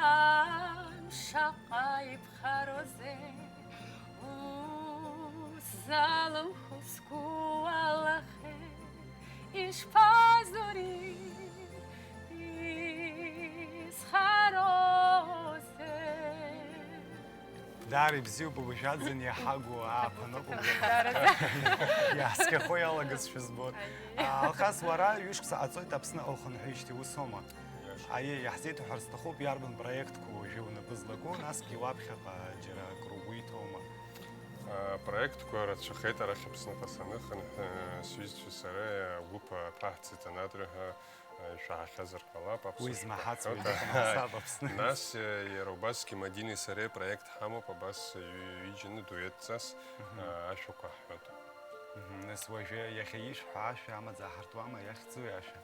шаҟа иԥхароузеи, узалымху сгәы уалахеит, ишԥазури, изхароузеи? Даара ибзиоуп, уажәаӡын иаҳагу ааԥын ыҟоуп. Иааскьахо иалагазшәа збоит. Алхас, уара ҩышықәса ҟаҵоит Аԥсныҟа ухынҳәижьҭеи, усоума? Аиеи, иаҳзеиҭаҳәар сҭахуп, иарбан проектқәа уажәы унапы злаку, насгьы уаԥхьаҟа џьара акругәы иҭоума? Апроектқәа рацәахеит арахь Аԥсныҟа саныхынҳә, сҩызцәеи сареи агәыԥ аԥаҳҵеит анатрыҳәа, шәаҳахьазар ҟалап, аԥсуа Уи шәҟәы змаҳац ҳҳәоит. Уаҩ дыҟам, ҳасаб Аԥсны. Нас, иара убасгьы Мадинеи сареи апроект ҳамоуп, абас ҩ-, ҩыџьаны дуетҵас, Мгм. ашәақәа ҳҳәоит. Мгм. Нас уажәы иахьа ишәҳәо ашәа амаӡа аҳартуама, иахьӡуи ашәа?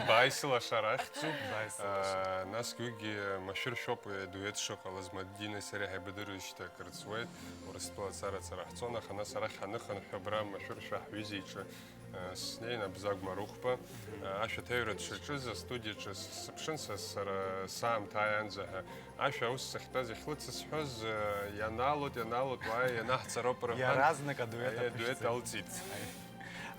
Бааи сылашара ахьӡуп. Бааи сылашара. Аа, насгьы уигьы машәыршәоуп, дует шыҟалаз, Мадинеи сареи ҳаибадыруеижьҭеи акыр ҵуеит, Урыстәыла ацара ацара ҳцон, аха нас арахь ҳаныхынҳә, абра машәыршәа ҳҩыза иҿы, аа, снеин, Абзагә Марыхәба, аа, ашәаҭаҩра дшаҿыз астудиаҿы сыԥшын са, сара саамҭа ааиаанӡа ҳәа. Ашәа аус сахьтәаз, иахьлыцысҳәоз, ианалоит, ианалоит, уааи, ианаҳҵароуп рҳәан, Иаразнак адует аиеи, аԥышәҵеит. Адует алҵит.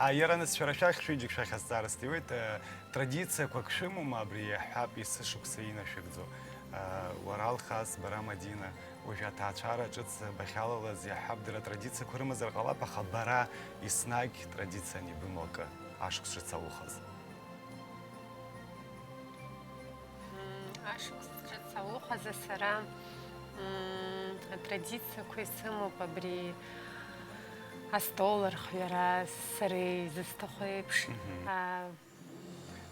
А, иара нас шәара шәахь шәҩыџьегь шәахь азҵаара сҭиуеит, э, традициақәак шәымоума абри иаҳҳәап, есышықәса инашәыгӡо? Э, уара Алхас, бара Мадина, уажәы аҭаацәара ҿыц бахьалалаз иаҳҳәап, дара традициақәа рымазар ҟалап, аха бара еснагь традицианы ибымоу акы, ашықәс ҿыц аухаз? Мм, ашықәс ҿыц аухазы сара, мм, атрадициақәа исымоуп, абри астол архҩара сара изысҭаху еиԥш. Мгм. А,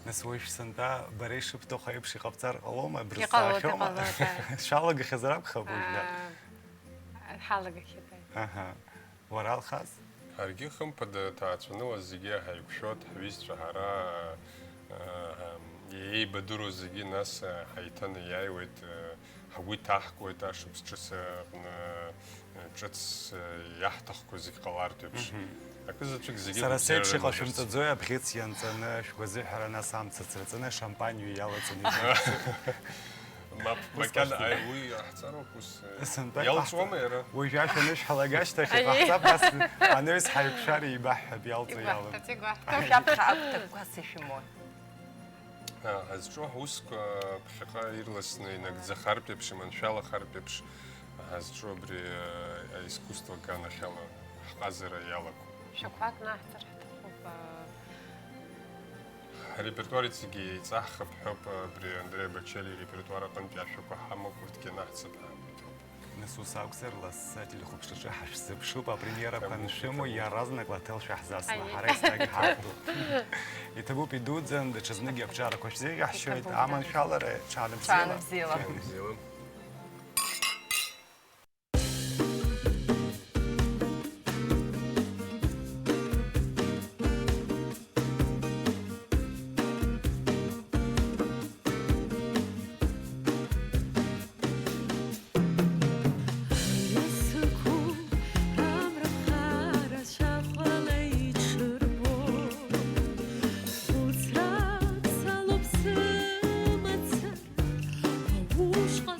Нас уажә сынтәа бара ишыбҭаху еиԥш иҟабҵар ҟалома? Иҟалоит, брызҵаахьоума? Иҟалоит, ааи. Шәалагахьазар акәхап уажәы? А, ҳалагахьеит, ааи. Аҳа. Уара, Алхас? Ҳаргьы, хымԥада, ҭаацәанала зегьы ҳаиқәшәоит, ҳҩызцәа ҳара, э, еибадыруа зегьы нас, э, ҳаиҭанеиааиуеит, э, ҳгәы иҭаҳкуеит ашықәс ҿыц аҟны, э, ҿыц, э, иаҳҭахқәо зегь ҟалартә еиԥш. Мгм. Акы заҵәык зегьы Сара сеиԥш гәабзиарала иҟашәымҵаӡои абӷьыц ианҵаны шәгәазыҳәара, нас амца цраҵаны, шампань ҩы иалаҵаны ибжьы? Мап, Ус макьана ҟашәҵоит. Аи, уи иаҳҵароуп, ус, э, Сынтәа иалҵуама иҟаҳҵап. Иара? Уажәы ашәа анышәҳәалак ашьҭахь Аиеи. Иҟаҳҵап, нас анаҩс ҳаиқәшәар еибаҳҳәап, иалҵуа иалам. Игәаҳҭап, игәаҳҭап. Шәаԥхьа агәҭакқәа ишәымоу. А, ҳазҿу ҳусқәа ԥхьаҟа ирласны инагӡахартә еиԥш, иманшәалахартә еиԥш, ҳазҿу абри, а, аискусство аганахьала ҳҟазара иалагоуп. Шәақәак наҳҵар ҳҭахуп, а, Ҳрепертуар иҵегьы еиҵаҳхып ҳәоуп, абри Андреа Бочелли ирепертуар аҟынтәи ашәақәа ҳамоуп, урҭгьы анаҳҵап ҳәа ҳамоуп. Нас ус акәзар, лассы ателехәаԥшраҿы ҳашәзыԥшуп, апремиерақәа аншәымоу, иаразнак лаҭел шәаҳзасма, Аиеи. Ҳара еснагь ҳақәтәоуп. Иҭабуп, идуӡӡан, даҽазныкгьы абҿиарақәа шәзеиӷьаҳшьоит, Иҭабуп, аманшәалара, ҽаанбзиала. Ҽаанбзиала. Ҽаанбзиала. Аиасқәа амра хара шәахәала иҽырбо, хәыцрак салоуп сымацара, аушҟа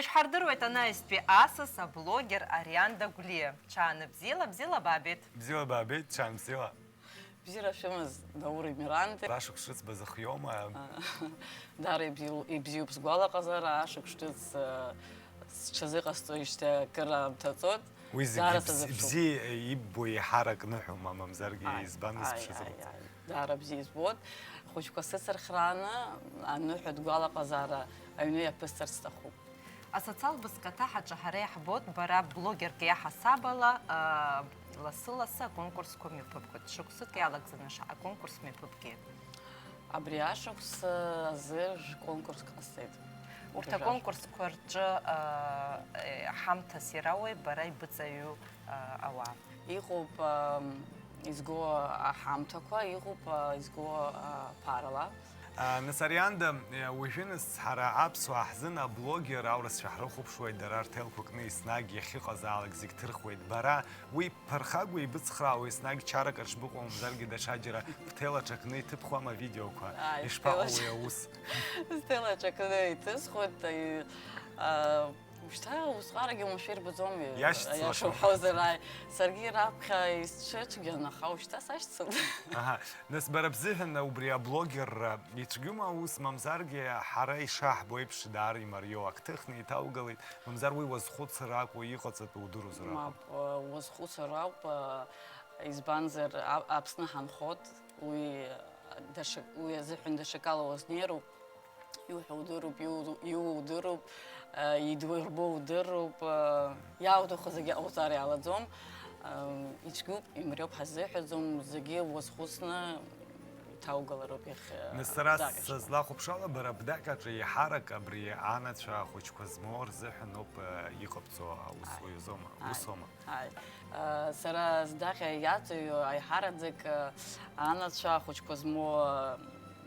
Ишәҳардыруеит анаҩстәи асас аблогер Арианда Гәлиа. Ҽааны бзиала, бзиала баабеит. Бзиала баабеит, ҽаан бзиала. Бзиара шәымаз, Даур Миранда. Ара шықәс ҿыц базыхиома? Даара ибзиу-, ибзиоуп сгәалаҟазаара, ашықәс ҿыц, э, сҽазыҟасҵоижьҭеи акыр аамҭа ҵуеит. Уи зегьы Даара бз-, сазыԥшуп. Бзиа иббо еиҳарак ныҳәоума, мамзаргьы Ааи, избан ааи, сшазыҟаҵо? Ааи, ааи. Даара бзиа избоит. Хәыҷқәа сыцырхрааны, аныҳәатә гәалаҟазаара аҩны иаԥысҵарц сҭахуп. Асоциал бызкаҭа ҳаҿы ҳара иаҳбоит, бара блогерк иаҳасабала, аа, лассы-лассы аконкурсқәа мҩаԥыбгоит. Шықәсык иалагӡаны шаҟа аконкурс мҩаԥыбгеит? Абри ашықәс азы жәконкурс ҟасҵеит. Урҭ Жәа-, аконкурсқәа рҿы, аа, е, ҳамҭас ирауеи бара ибыҵаҩу, аа, ауаа? Иҟоуп, аа, изго аҳамҭақәа, иҟоуп, аа, изго, аа, ԥарала. Нас, Арианда, уажәы нас ҳара аԥсуаа ҳзын аблогер аурысцәа ҳрыхәаԥшуеит, дара рҭелқәа кны еснагь иахьыҟазаалак зегь ҭырхуеит. Бара уи ԥырхагоу ибыцхраауеи, еснагь чарак аҿ быҟоу, мамзаргьы даҽаџьара бҭел аҿы акны иҭыбхуама авидеоқәа? Ааи, Ишԥаҟоу сҭел уи аҿы. Аус? Сҭел аҿы акны иҭысхуеит, аи-, а, Ушьҭа усҟарагьы уамашәа ирбаӡом, Иашьцылахьоуп. Аиаша уҳәозар, ааи. Саргьы раԥхьа исцәыцәгьан, аха ушьҭа сашьцылт. Аҳа. Нас бара бзыҳәан убри аблогерра ицәгьоума аус, мамзаргьы ҳара ишаҳбо еиԥш даара имариоу, ак ҭыхны иҭаугалеит, мамзар уи уазхәыцыр акәу, иҟаҵатәу удыруазар акәу? Мап, уазхәыцыр ауп, избанзар, а-, Аԥсны ҳанхоит, уи даҽа, уи азыҳәан даҽакала уазнеироуп. Иуҳәо удыруп, иу-, иуо удыруп, э, идурбо удыруп, э, иаауҭаху зегьы ҟауҵар иалаӡом. Э, ицәгьоуп, имариоуп ҳаззыҳәаӡом, зегьы уазхәыцны иҭаугалароуп иахь, э, Нас сара бдаҟьаҿ. Сызлахәаԥшуала, бара бдаҟьаҿы еиҳарак абри анацәа ахәыҷқәа змоу рзыҳәаноуп, э, иҟабҵо аус Ааи. Уаҩызоума? Ааи. Усоума? Ааи. Э, сара здаҟьа иаҵаҩу аиҳараӡак, э, анацәа ахәыҷқәа змоу, э,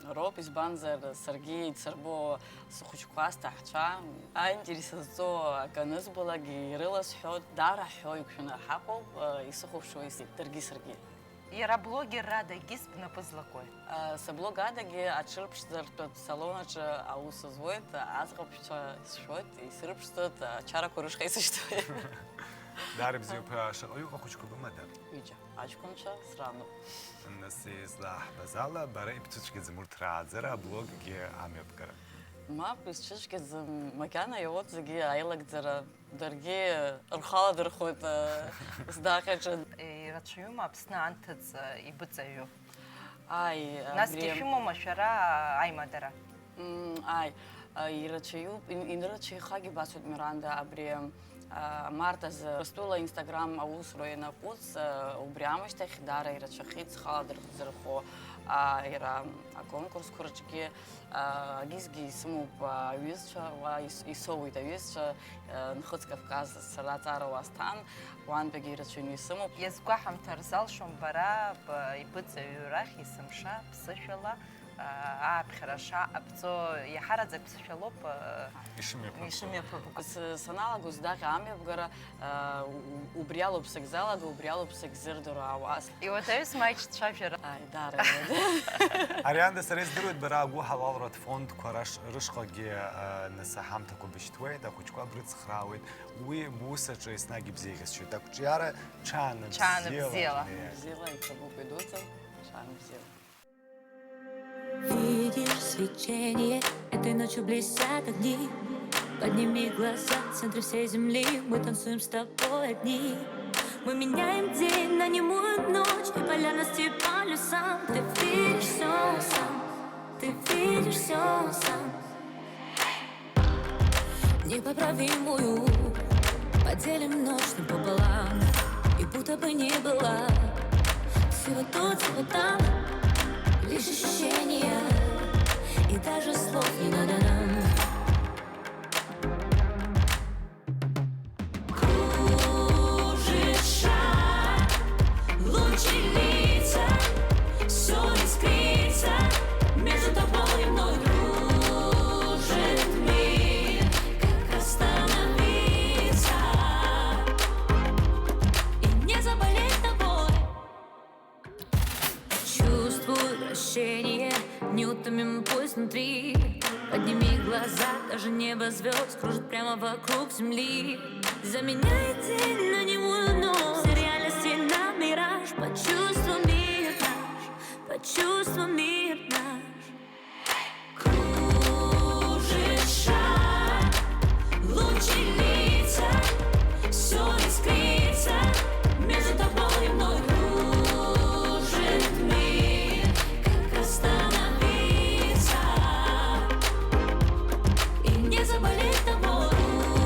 роуп, избанзар, саргьы идсырбо схәыҷқәа, сҭаҳцәа. Аинтерес зҵоу акы анызбалак ирыласҳәоит, даара ҳҳәо иқәшәаны ҳаҟоуп, э, исыхәаԥшуа ис-, даргьы саргьы. Иара аблогерра адагьы бнапы злакуеи? Э, саблог адагьы аҽырԥшӡартә салон аҿы аус зуеит, аӡӷабцәа сшәоит, исырԥшӡоит, ачарақәа рышҟа исышьҭуеит. Даара ибзиоуп, шаҟаҩык ахәыҷқәа бымада? Ҩыџьа аҷкәынцәа срануп. Нас излаҳбаз ала, бара ибцәыцәгьаӡам урҭ рааӡара, аблоггьы амҩаԥгара? Мап, исцәыцәгьаӡам, макьана иауеит зегьы аилагӡара, даргьы рхала дырхоит, э, здаҟьаҿы. Ирацәаҩума Аԥсны анҭыҵ, э, ибыҵаҩу? Ааи, Насгьы абри шәымоума шәара аимадара? Мм, ааи, а, ирацәаҩуп, ин-, инрацәаҩхагьы бацоит, Миранда, абри, а, март азы Урыстәыла Instagram аусура ианаҟәыҵ, а, убри аамышьҭахь даара ирацәахеит схала дырзырхо, а, иара аконкурсқәа рҿгьы, а, агьызгьы исымоуп, а, аҩызцәа, уа ис-, исоуеит аҩызцәа, а, Нхыҵ Кавказ сара аҵара уа сҭан, уантәигьы ирацәаҩны исымоуп. Иазгәаҳамҭар залшом бара, б-, ибыҵаҩу рахь есымша ԥсышәала, ааԥхьара шаҟабҵо иаҳараӡак ԥсышәалоуп, э, Ишымҩаԥырго. Ишымҩаԥырго. С-, саналагоз даҟьа амҩаԥгара, э, у-, убри алоуп сагьзалага, убри алоуп сагьзырдыруа ауаа. Иуадаҩыс маҷ цәажәара. Ааи, даара иуадаҩ. Арианда, сара издыруеит, бара агәыҳалалратә фондқәа раш-, рышҟагьы, э, нас аҳамҭақәа бышьҭуеит, ахәыҷқәа брыцхраауеит. Уи бус аҿы еснагь ибзеиӷьасшьоит. Ақәҿиара ҽаанбзиала. Ҽаанбзиала. Бзиала, иҭабуп идуӡӡан, ҽаанбзиала. Видишь свечение, этой ночью блесят огни. Подними глаза, в центре всей земли мы танцуем с тобой одни. Мы меняем день на немую ночь, и поля нас по лесам. Ты видишь всё сам, ты видишь всё сам. Непоправимую поделим ночь напополам. И будто бы не была. Всего тут, всего там. Лишь ощущения. И даже слов не надо нам. Кружит шар, лучи лица, всё искрится. Между тобой и мной кружит мир. Как остановиться и не заболеть тобой? Чувствую вращение, неутомим пульс внутри. Подними глаза. Небо звезд кружит прямо вокруг земли. Заменяет день на нелунную ночь. Все реальности на мираж. Почувствуй мир наш, почувствуй мир наш. Кружит шар, лучи лица, все искрится. Между тобой и мной кружит мир. Как остановиться и не заболеть тобой?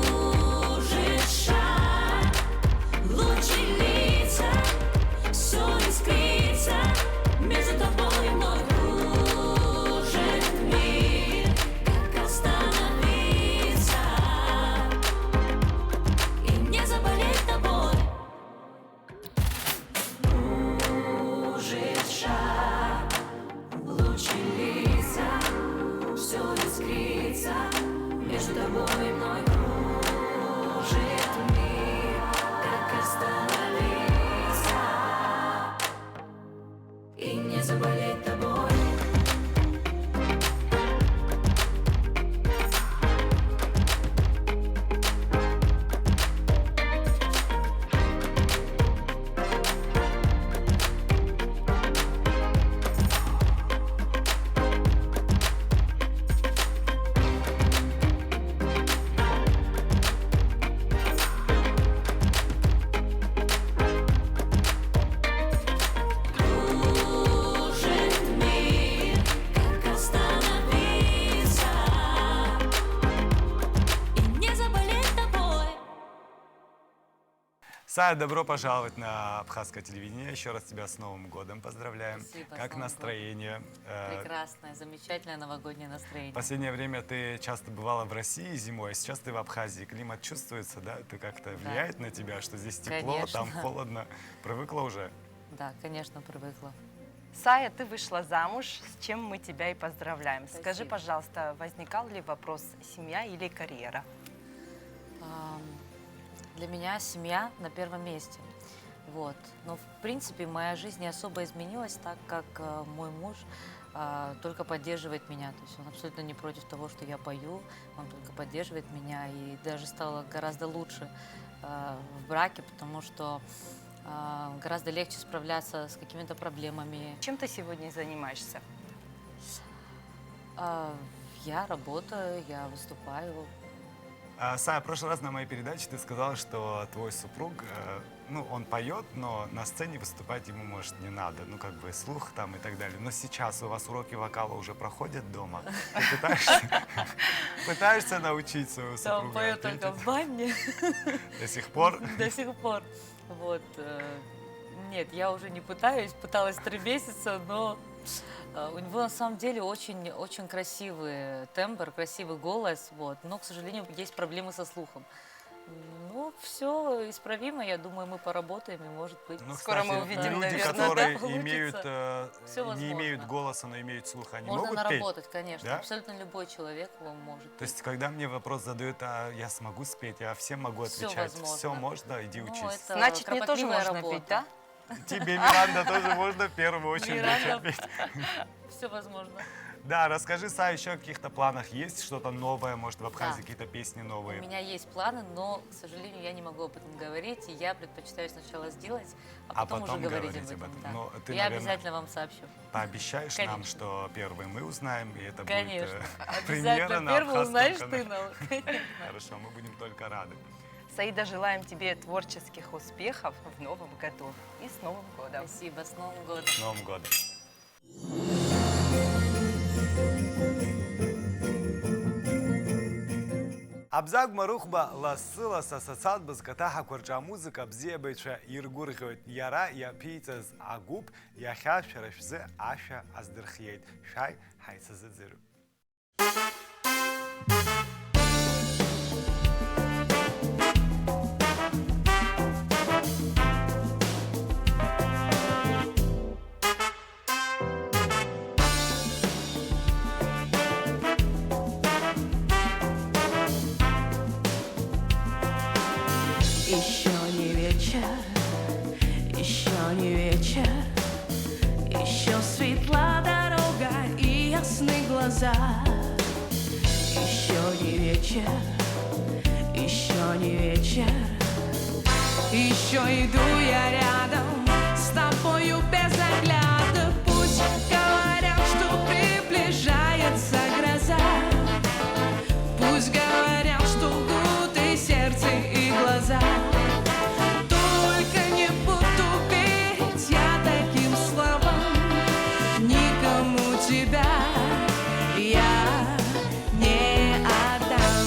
Кружит шар, лучи лица, все искрится. Между тобой и мной кружит мир. Как остановиться и не заболеть тобой? Кружит шар, лучи лица, все искрится. Между тобой и мной кружит мир. Как остановиться и не заболеть тобой? Кружит мир, как остановиться и не заболеть тобой? Сая, добро пожаловать на Абхазское телевидение. Еще раз тебя с Новым годом поздравляем. Спасибо, с Новым годом. Как настроение? Э, прекрасное, замечательное новогоднее настроение. Последнее время ты часто бывала в России зимой, а сейчас ты в Абхазии. Климат чувствуется, да? Ты как-то, да, влияет на тебя, что здесь тепло, там холодно? Конечно. Привыкла уже? Да, конечно, привыкла. Сая, ты вышла замуж, с чем мы тебя и поздравляем. Спасибо. Скажи, пожалуйста, возникал ли вопрос: семья или карьера? Ам, для меня семья на первом месте. Вот. Но, в принципе, моя жизнь не особо изменилась, так как, э, мой муж, а, только поддерживает меня. То есть он абсолютно не против того, что я пою, он только поддерживает меня, и даже стало гораздо лучше, э, в браке, потому что, а, гораздо легче справляться с какими-то проблемами. Чем ты сегодня занимаешься? А, я работаю, я выступаю. А, Сая, в прошлый раз на моей передаче ты сказала, что твой супруг, э, ну, он поёт, но на сцене выступать ему, может, не надо, ну, как бы слух там и так далее. Но сейчас у вас уроки вокала уже проходят дома? Ты пытаешься, пытаешься научить своего супруга петь? Да, он поёт только в бане. До сих пор? До сих пор. Вот, э, нет, я уже не пытаюсь, пыталась три месяца, но, э, у него на самом деле очень, очень красивый тембр, красивый голос, вот, но, к сожалению, есть проблемы со слухом. Ну, всё исправимо, я думаю, мы поработаем, и, может быть, скоро мы увидим, наверное, да, получится. Ну, кстати, люди, которые имеют, э, не имеют голоса, но имеют слух, они могут петь? Всё возможно. Можно наработать, конечно. Да? Абсолютно любой человек его может петь. То есть, когда мне вопрос задают: «А я смогу спеть?» Я всем могу отвечать: «Всё возможно. Всё можно, иди учись». Ну, это кропотливая работа. Значит, мне тоже можно петь, да? Тебе, Миранда, тоже можно в первую очередь начать петь. Миранда. Всё возможно. Да, расскажи, Са, ещё о каких-то планах есть? Что-то новое, может, в Абхазии, да, какие-то песни новые? У меня есть планы, но, к сожалению, я не могу об этом говорить, и я предпочитаю сначала сделать, а потом уже говорить об этом. А потом говорить об этом. Да. Но ты, наверное, обязательно вам сообщу. Пообещаешь нам, что первые мы узнаем, и это будет, э, премьера на Абхазском канале? Конечно. Конечно. Обязательно. Первый узнаешь ты, но, конечно. Хорошо, мы будем только рады. Саида, желаем тебе творческих успехов в новом году. И с Новым годом! Спасибо, с Новым годом! С Новым годом! Абзагә Марыхәба лассы-лассы асоциалтә бызкаҭаҳақәа рҿы амузыка абзиабаҩцәа иргәырӷьоит. Иара иаԥиҵаз агәыԥ иахьа шәара шәзы ашәа аздырхиеит. Шәааи, ҳаицазыӡырҩ. Ещё не вечер, ещё не вечер, ещё светла дорога и ясны глаза. Ещё не вечер. вечер, еще не вечер. Еще иду я рядом с тобою без оглядок. Пусть говорят, что приближается гроза. Пусть говорят, что лгут и сердце, и глаза. Только не буду верить я таким словам. Никому тебя я не отдам.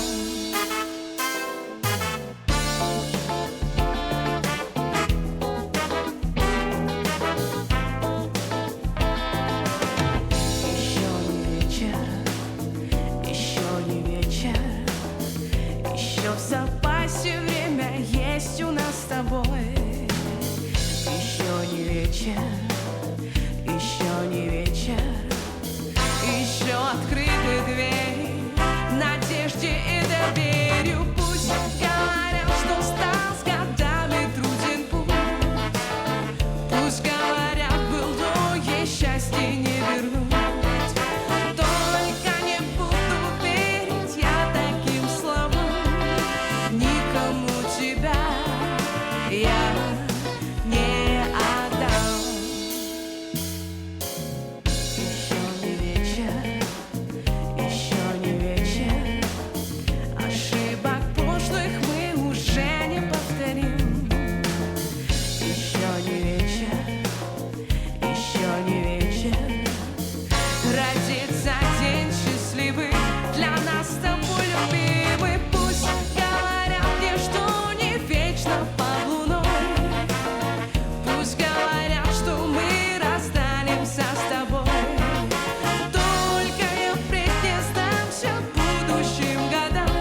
Еще не вечер, еще не вечер. Еще в запасе время есть у нас с тобой. Еще не вечер, еще не вечер. Еще открыты двери надежде и доверию. Пусть говорят, что стал с годами труден путь. Пусть говорят, былое счастье не вернуть. Только не буду верить я таким словам. Никому тебя я не отдам. Еще не вечер, еще не вечер. Ошибок прошлых мы уже не повторим. Еще не вечер, еще не вечер. Родится день счастливый для нас с тобой, любимый. Пусть говорят мне, что не вечно под луной. Пусть говорят, что мы расстанемся с тобой. Только я впредь не сдамся будущим годам.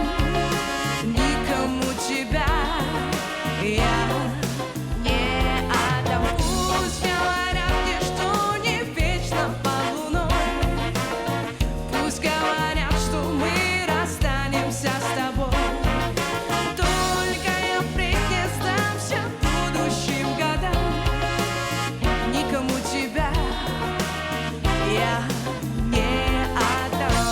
Никому тебя я не отдам. Пусть говорят мне, что не вечно под луной. Пусть говорят, что мы расстанемся с тобой. Только я впредь не сдамся будущим годам. Никому тебя я не отдам.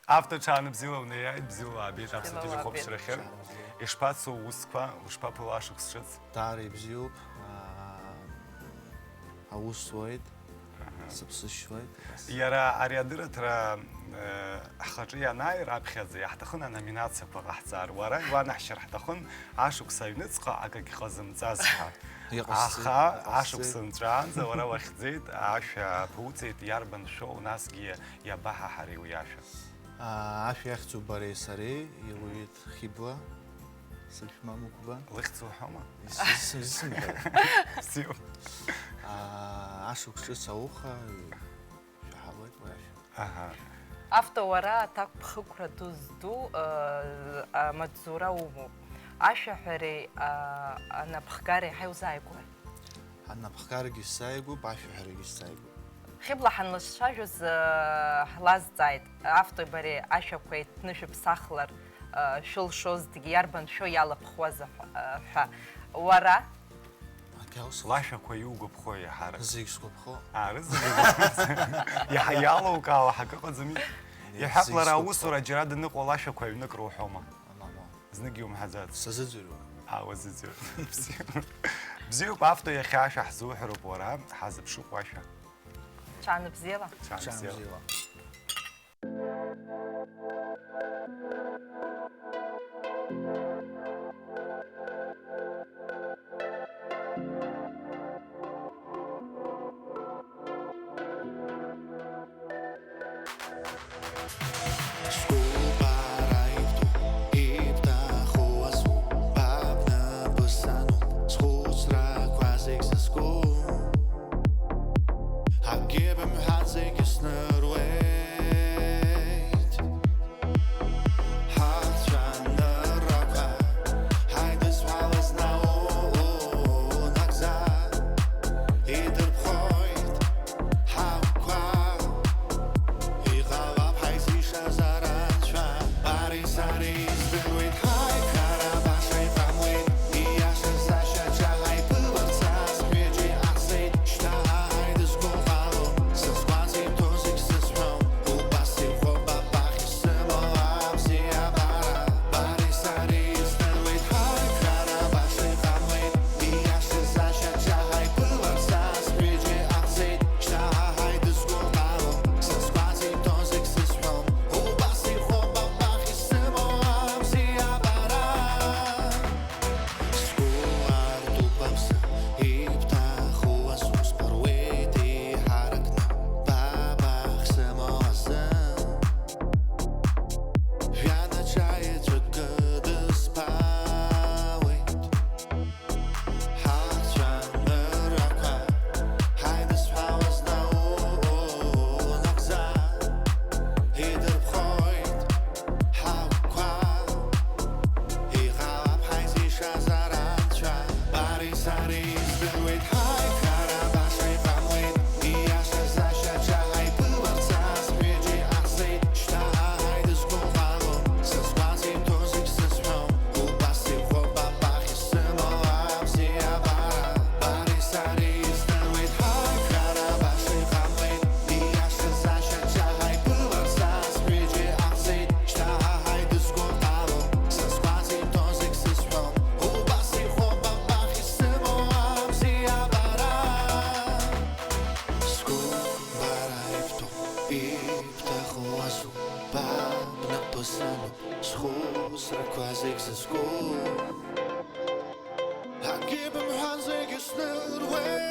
Авто, ҽаанбзиала унеиааит, бзиала уаабеит Аԥсуа телехәаԥшрахьы. Ишԥацо уусқәа, ушԥаԥыло ашықәс ҿыц? Даара ибзиоуп, аа, аус зуеит, сыԥсы шьуеит. Иара ари адырраҭара, э, ҳхаҿы ианааи раԥхьаӡа, иаҳҭахын аноминациақәа ҟаҳҵар. Уара иуанаҳшьар ҳҭахын, ашықәс аҩныҵҟа акагь ҟазымҵаз ҳәа. Иҟасҵеит, аха иҟасҵеит. Ашықәс нҵәаанӡа уара уахьӡеит, ашәа ԥуҵеит, иарбан шәоу, насгьы иабаҳаҳари уи ашәа? Аа, ашәа иахьӡу бареи сареи, илуит Хьыбла, сышәмам угәба. Лыхьӡ уҳәома? Ис-, ис-, исымҳәеит. Бзиоуп. Аа, ашықәс ҿыц ауха, шәаҳауеит уи ашәа. Аҳа. Авто, уара аҭакԥхықәра ду зду, э, амаҵзура умоуп. Ашәаҳәареи, а, анапхгареи ҳаи узааигәои? Анапхгарагьы сзааигәоуп, ашәаҳәарагьы сзааигәоуп. Хьыбла, ҳанлацәажәоз, э, ҳлазҵааит, автои бареи ашәақәа еиҭнышәыԥсахлар, э, шәылшозҭгьы, иарбан шәо иалаԥхуаз аҳәа-, э, ҳәа. Уара? Лашәақәа иугәаԥхо иаҳарак? Зегь сгәаԥхо. Аа, рызегь иугәаԥхо. Иаҳа иалукаауа ҳак ыҟаӡами? Иҳәап, зегь лара сгәаԥхо. Аусура џьара даныҟоу лашәақәа ҩнык руҳәома? Мамоу. Знык иумҳәаӡац? Сазыӡырҩуан. Аа, уазыӡырҩуан. Бзиоуп. Бзиоуп, авто, иахьа ашәа ҳзуҳәароуп уара, ҳазыԥшуп уашәа. Ҽаанбзиала. Ҽаанбзиала. Ҽаанбзиала. Сгәы акгьы бымҳәан зегьы сныруеит.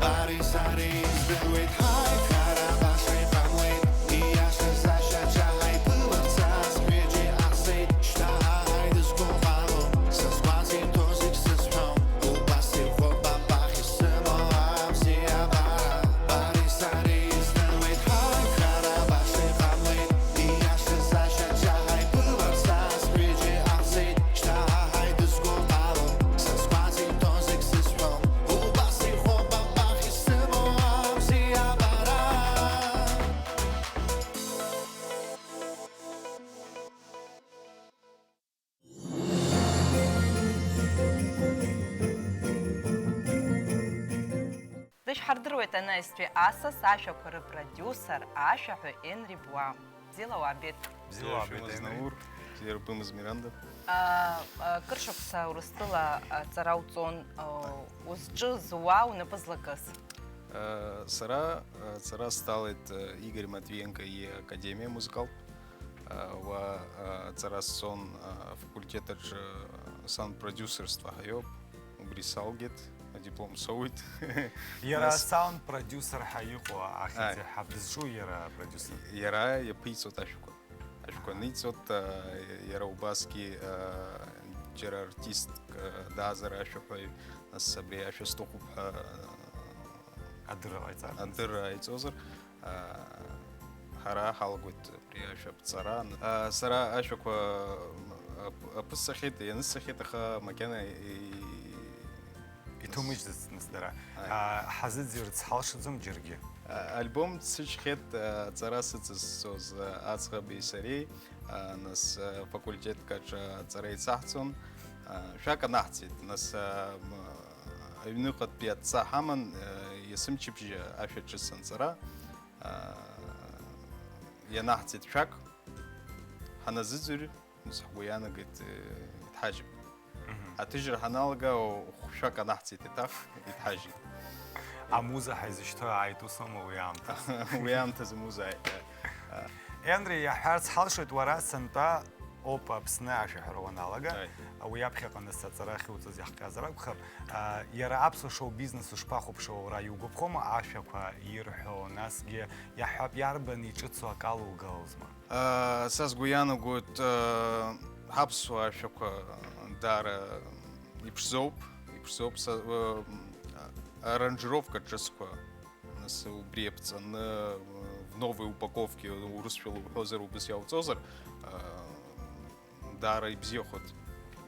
Бареи сареи издыруеит ҳаиқәшәара баша иҟамлеит. Ииашаз ашьаҿа ҳаиԥыларц ас ҩыџьа иҟаҳҵеит. Шьҭа ҳа ҳаидызкылҟало са сгәаҵа иҭоу зегь сызҳәом. Убас иӷәӷәоуп абахь исымоу абзиабара. Бареи сареи издыруеит ҳаиқәшәара баша иҟамлеит. Ииашаз ашьаҿа ҳаиԥыларц ас ҩыџьа иҟаҳҵеит. Шьҭа ҳа ҳаидызкылҟало са сгәаҵа иҭоу зегь сызҳәом. Убас иӷәӷәоуп абахь исымоу абзиабара. Дышәҳардыруеит анаҩстәи асас, ашәақәа рыпродиусер, ашәаҳәаҩ Енри Буа. Бзиала уаабеит. Бзиала уаабеит, Енри. Наур, бзиара бымаз, Миранда. А, а, кыр шықәса Урыстәыла аҵара уҵон, а, узҿыз уа унапы злакыз? А, сара, а, аҵара сҭалеит, а, Игорь Матвиенко иакадемиа амузыкалтә. А, уа, а, аҵара сҵон, а, афакультет аҿы, а, саунд-продиусерство ҳәа иоуп. Убри салгеит, адиплом соуит. Иара нас саунд-продиусер ҳәа иҟоу ахьӡ, аи, ҳа дызҿу иара апродиусер? Иара иаԥиҵоит ашәақәа. Ашәқәа ниҵоит, а, иара убасгьы, а, џьара артистк, а, даазар ашәаҳәаҩ, нас абри ашәа сҭахуп ҳәа, а, адырра ҟаиҵар? Адырра ҟаиҵозар, а, ҳара ҳалагоит абри ашәа аԥҵара. А, сара ашәақәа, м, ап-, аԥысахьеит, ианысахьеит, аха макьана и-, иҭоумыжьӡацт, нас, дара. Аи. А, ҳазыӡырҩырц ҳалшаӡом џьаргьы. А, альбом дсыжьхьеит, а, аҵара сыҵазҵоз, а, аӡӷаби сареи, а, нас, а, факультетк аҿы аҵара еицаҳҵон. А, шәак анаҳҵеит, нас, а, м, аҩныҟатәи адҵа ҳаман, а, есымчыбжьа ашәа ҿыц анҵара, а, ианаҳҵеит шәак, ҳаназыӡырҩ, Нас ҳгәы иаанагеит, э, иҭҳажьып. Мгм. Аҭыжьра ҳаналага, хәшәак анаҳҵеит еиҭах, иҭҳажьит. Амуза ҳаизышьҭоу ааит, ус аума уи аамҭаз? Уи аамҭазы амуза ааит, э, э. Енри, иаҳҳәарц ҳалшоит, уара сынтәа ауп Аԥсны ашәаҳәара уаналага. Ааит. Уи аԥхьаҟа нас аҵара ахьуҵаз иаҳҟьазар акәхап. А, иара аԥсуа шоу-бизнес ушԥахәаԥшуа уара, иугәаԥхома ашәақәа ирҳәо, насгьы иаҳҳәап, иарбан иҿыцу акы алоугалозма? Са сгәы иаанагоит, ҳаԥсуа ашәақәа даара иԥшӡоуп, иԥшӡоуп са, аранжировка ҿыцқәа, нас убри иаԥҵаны, в новой упаковке, урысшәала уҳәозар, убыс иауҵозар, даара ибзиахоит.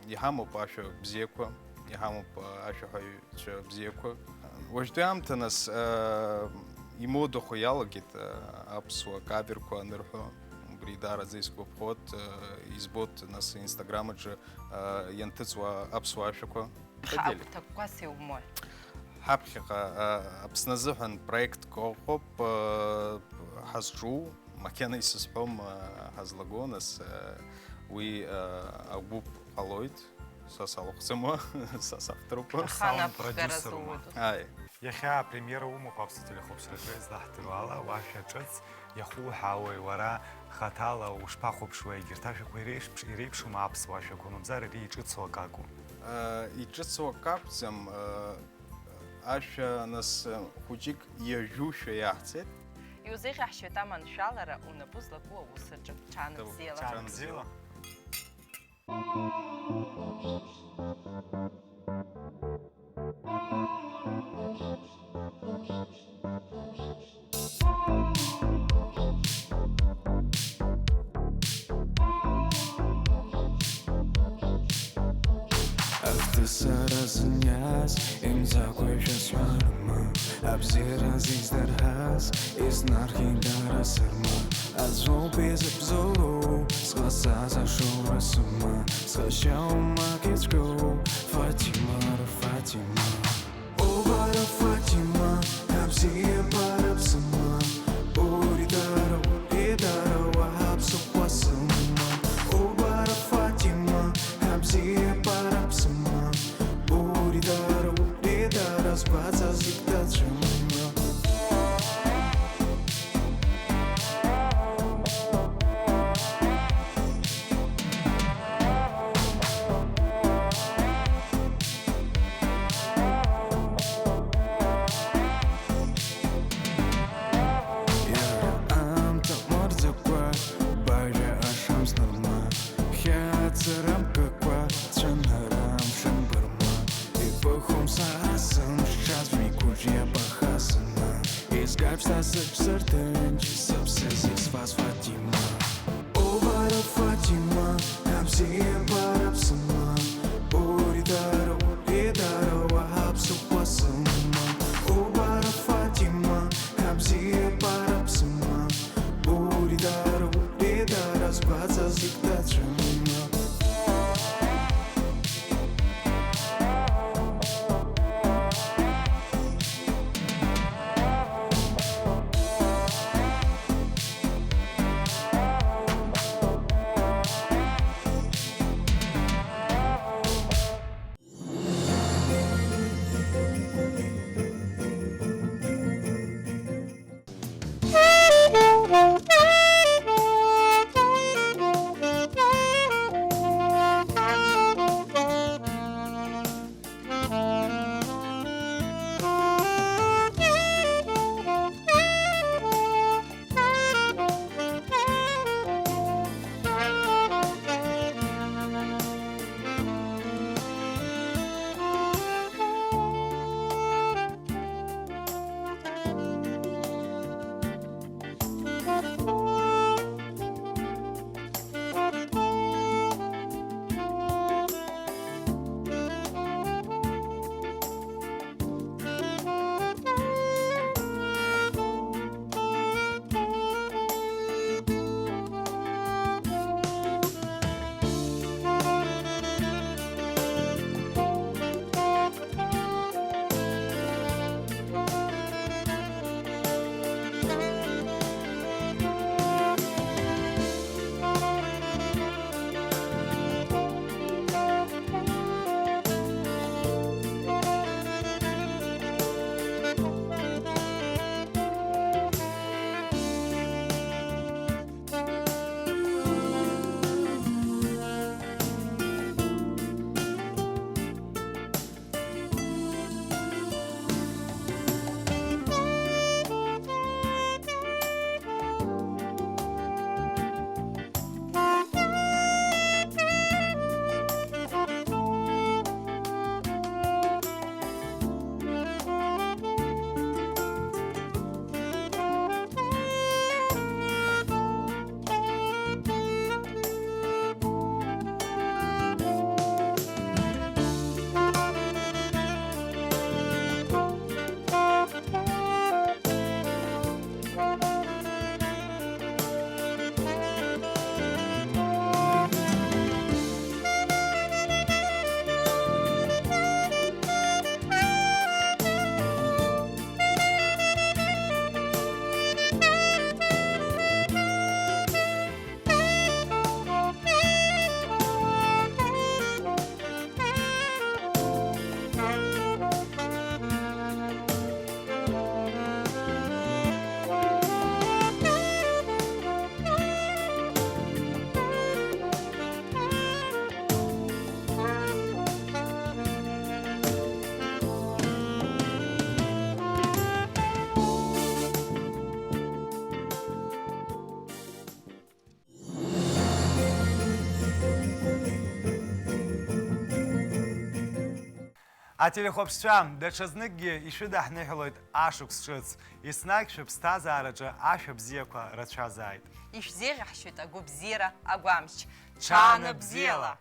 Иҳамоуп ашәа бзиақәа, иҳамоуп ашәаҳәаҩцәа бзиақәа. Уажәтәи аамҭа, нас, имодахо иалагеит аԥсуа каверқәа анырҳәо. Убри даараӡа исгәаԥхоит, избоит, нас, Instagram аҿы ианҭыҵуа аԥсуа ашәақәа. Ҳа агәҭакқәас иумои? Ҳаԥхьаҟа, а, Аԥсны азыҳәан проектк ыҟоуп, а, ҳазҿу, макьана исызҳәом, а, ҳазлаго, нас, а, уи, а, агәыԥ ҟалоит, са салахәӡам уа, са савторуп. Аха саунд напхгара продиусерума? Зуеит. Ааи. Иахьа апремиера умоуп аԥсуа телехәаԥшраҿы, излаҳдыруа ала, уашәа ҿыц. Иахуҳәаауеи, уара хаҭала ушԥахәаԥшуеи, егьырҭ ашәақәа иреиԥш-, иреиԥшума аԥсуа ашәақәа, мамзар ари иҿыцу акакәу? Иҿыцу акакәӡам, ашәа, нас, хәыҷык иажәушәа иаҳҵеит. Иузеиӷьаҳшьоит аманшәалара унапы злаку аус аҿы. Ҽаанбзиала. Ҽаанбзиала. Ахьҭа сара сыниас, имӡакәа ишәасҳәарыма, абзиара зегь здырҳаз, иснархьит дара сырма. Аӡәоуп изыбзоуроу, сҟасҵаз ашоура сымам, сҟазшьа умак ицәгьоу, Фатима, Фатима. О, бара Фатима, абзиабара бсымам, ури дара, ури дара, уаҳа ԥсыхәа сымам. О, бара Фатима, абзиабара бсымам, ури дара, ури дара, сгәаҵа зегь ҭацәымам. Шьҭа сыҽсырҭынч, сыԥсы зегь зфаз Фатима. Убара Фатима, абзиабара ԥсыма. Ури дара, уи дара, уаҳа ԥсыхәа сымам. Убара Фатима, абзиабара ԥсыма. Ури дара, уи дара, сгәаҵа зегь ҭацәыма. Ателехәаԥшцәа, даҽазныкгьы ишәыдаҳныҳәалоит ашықәс ҿыц. Еснагь шәыԥсҭазаараҿы ашәа бзиақәа рацәазааит. Ишәзеиӷьаҳшьоит агәабзиара агәамч. Ҽаанбзиала!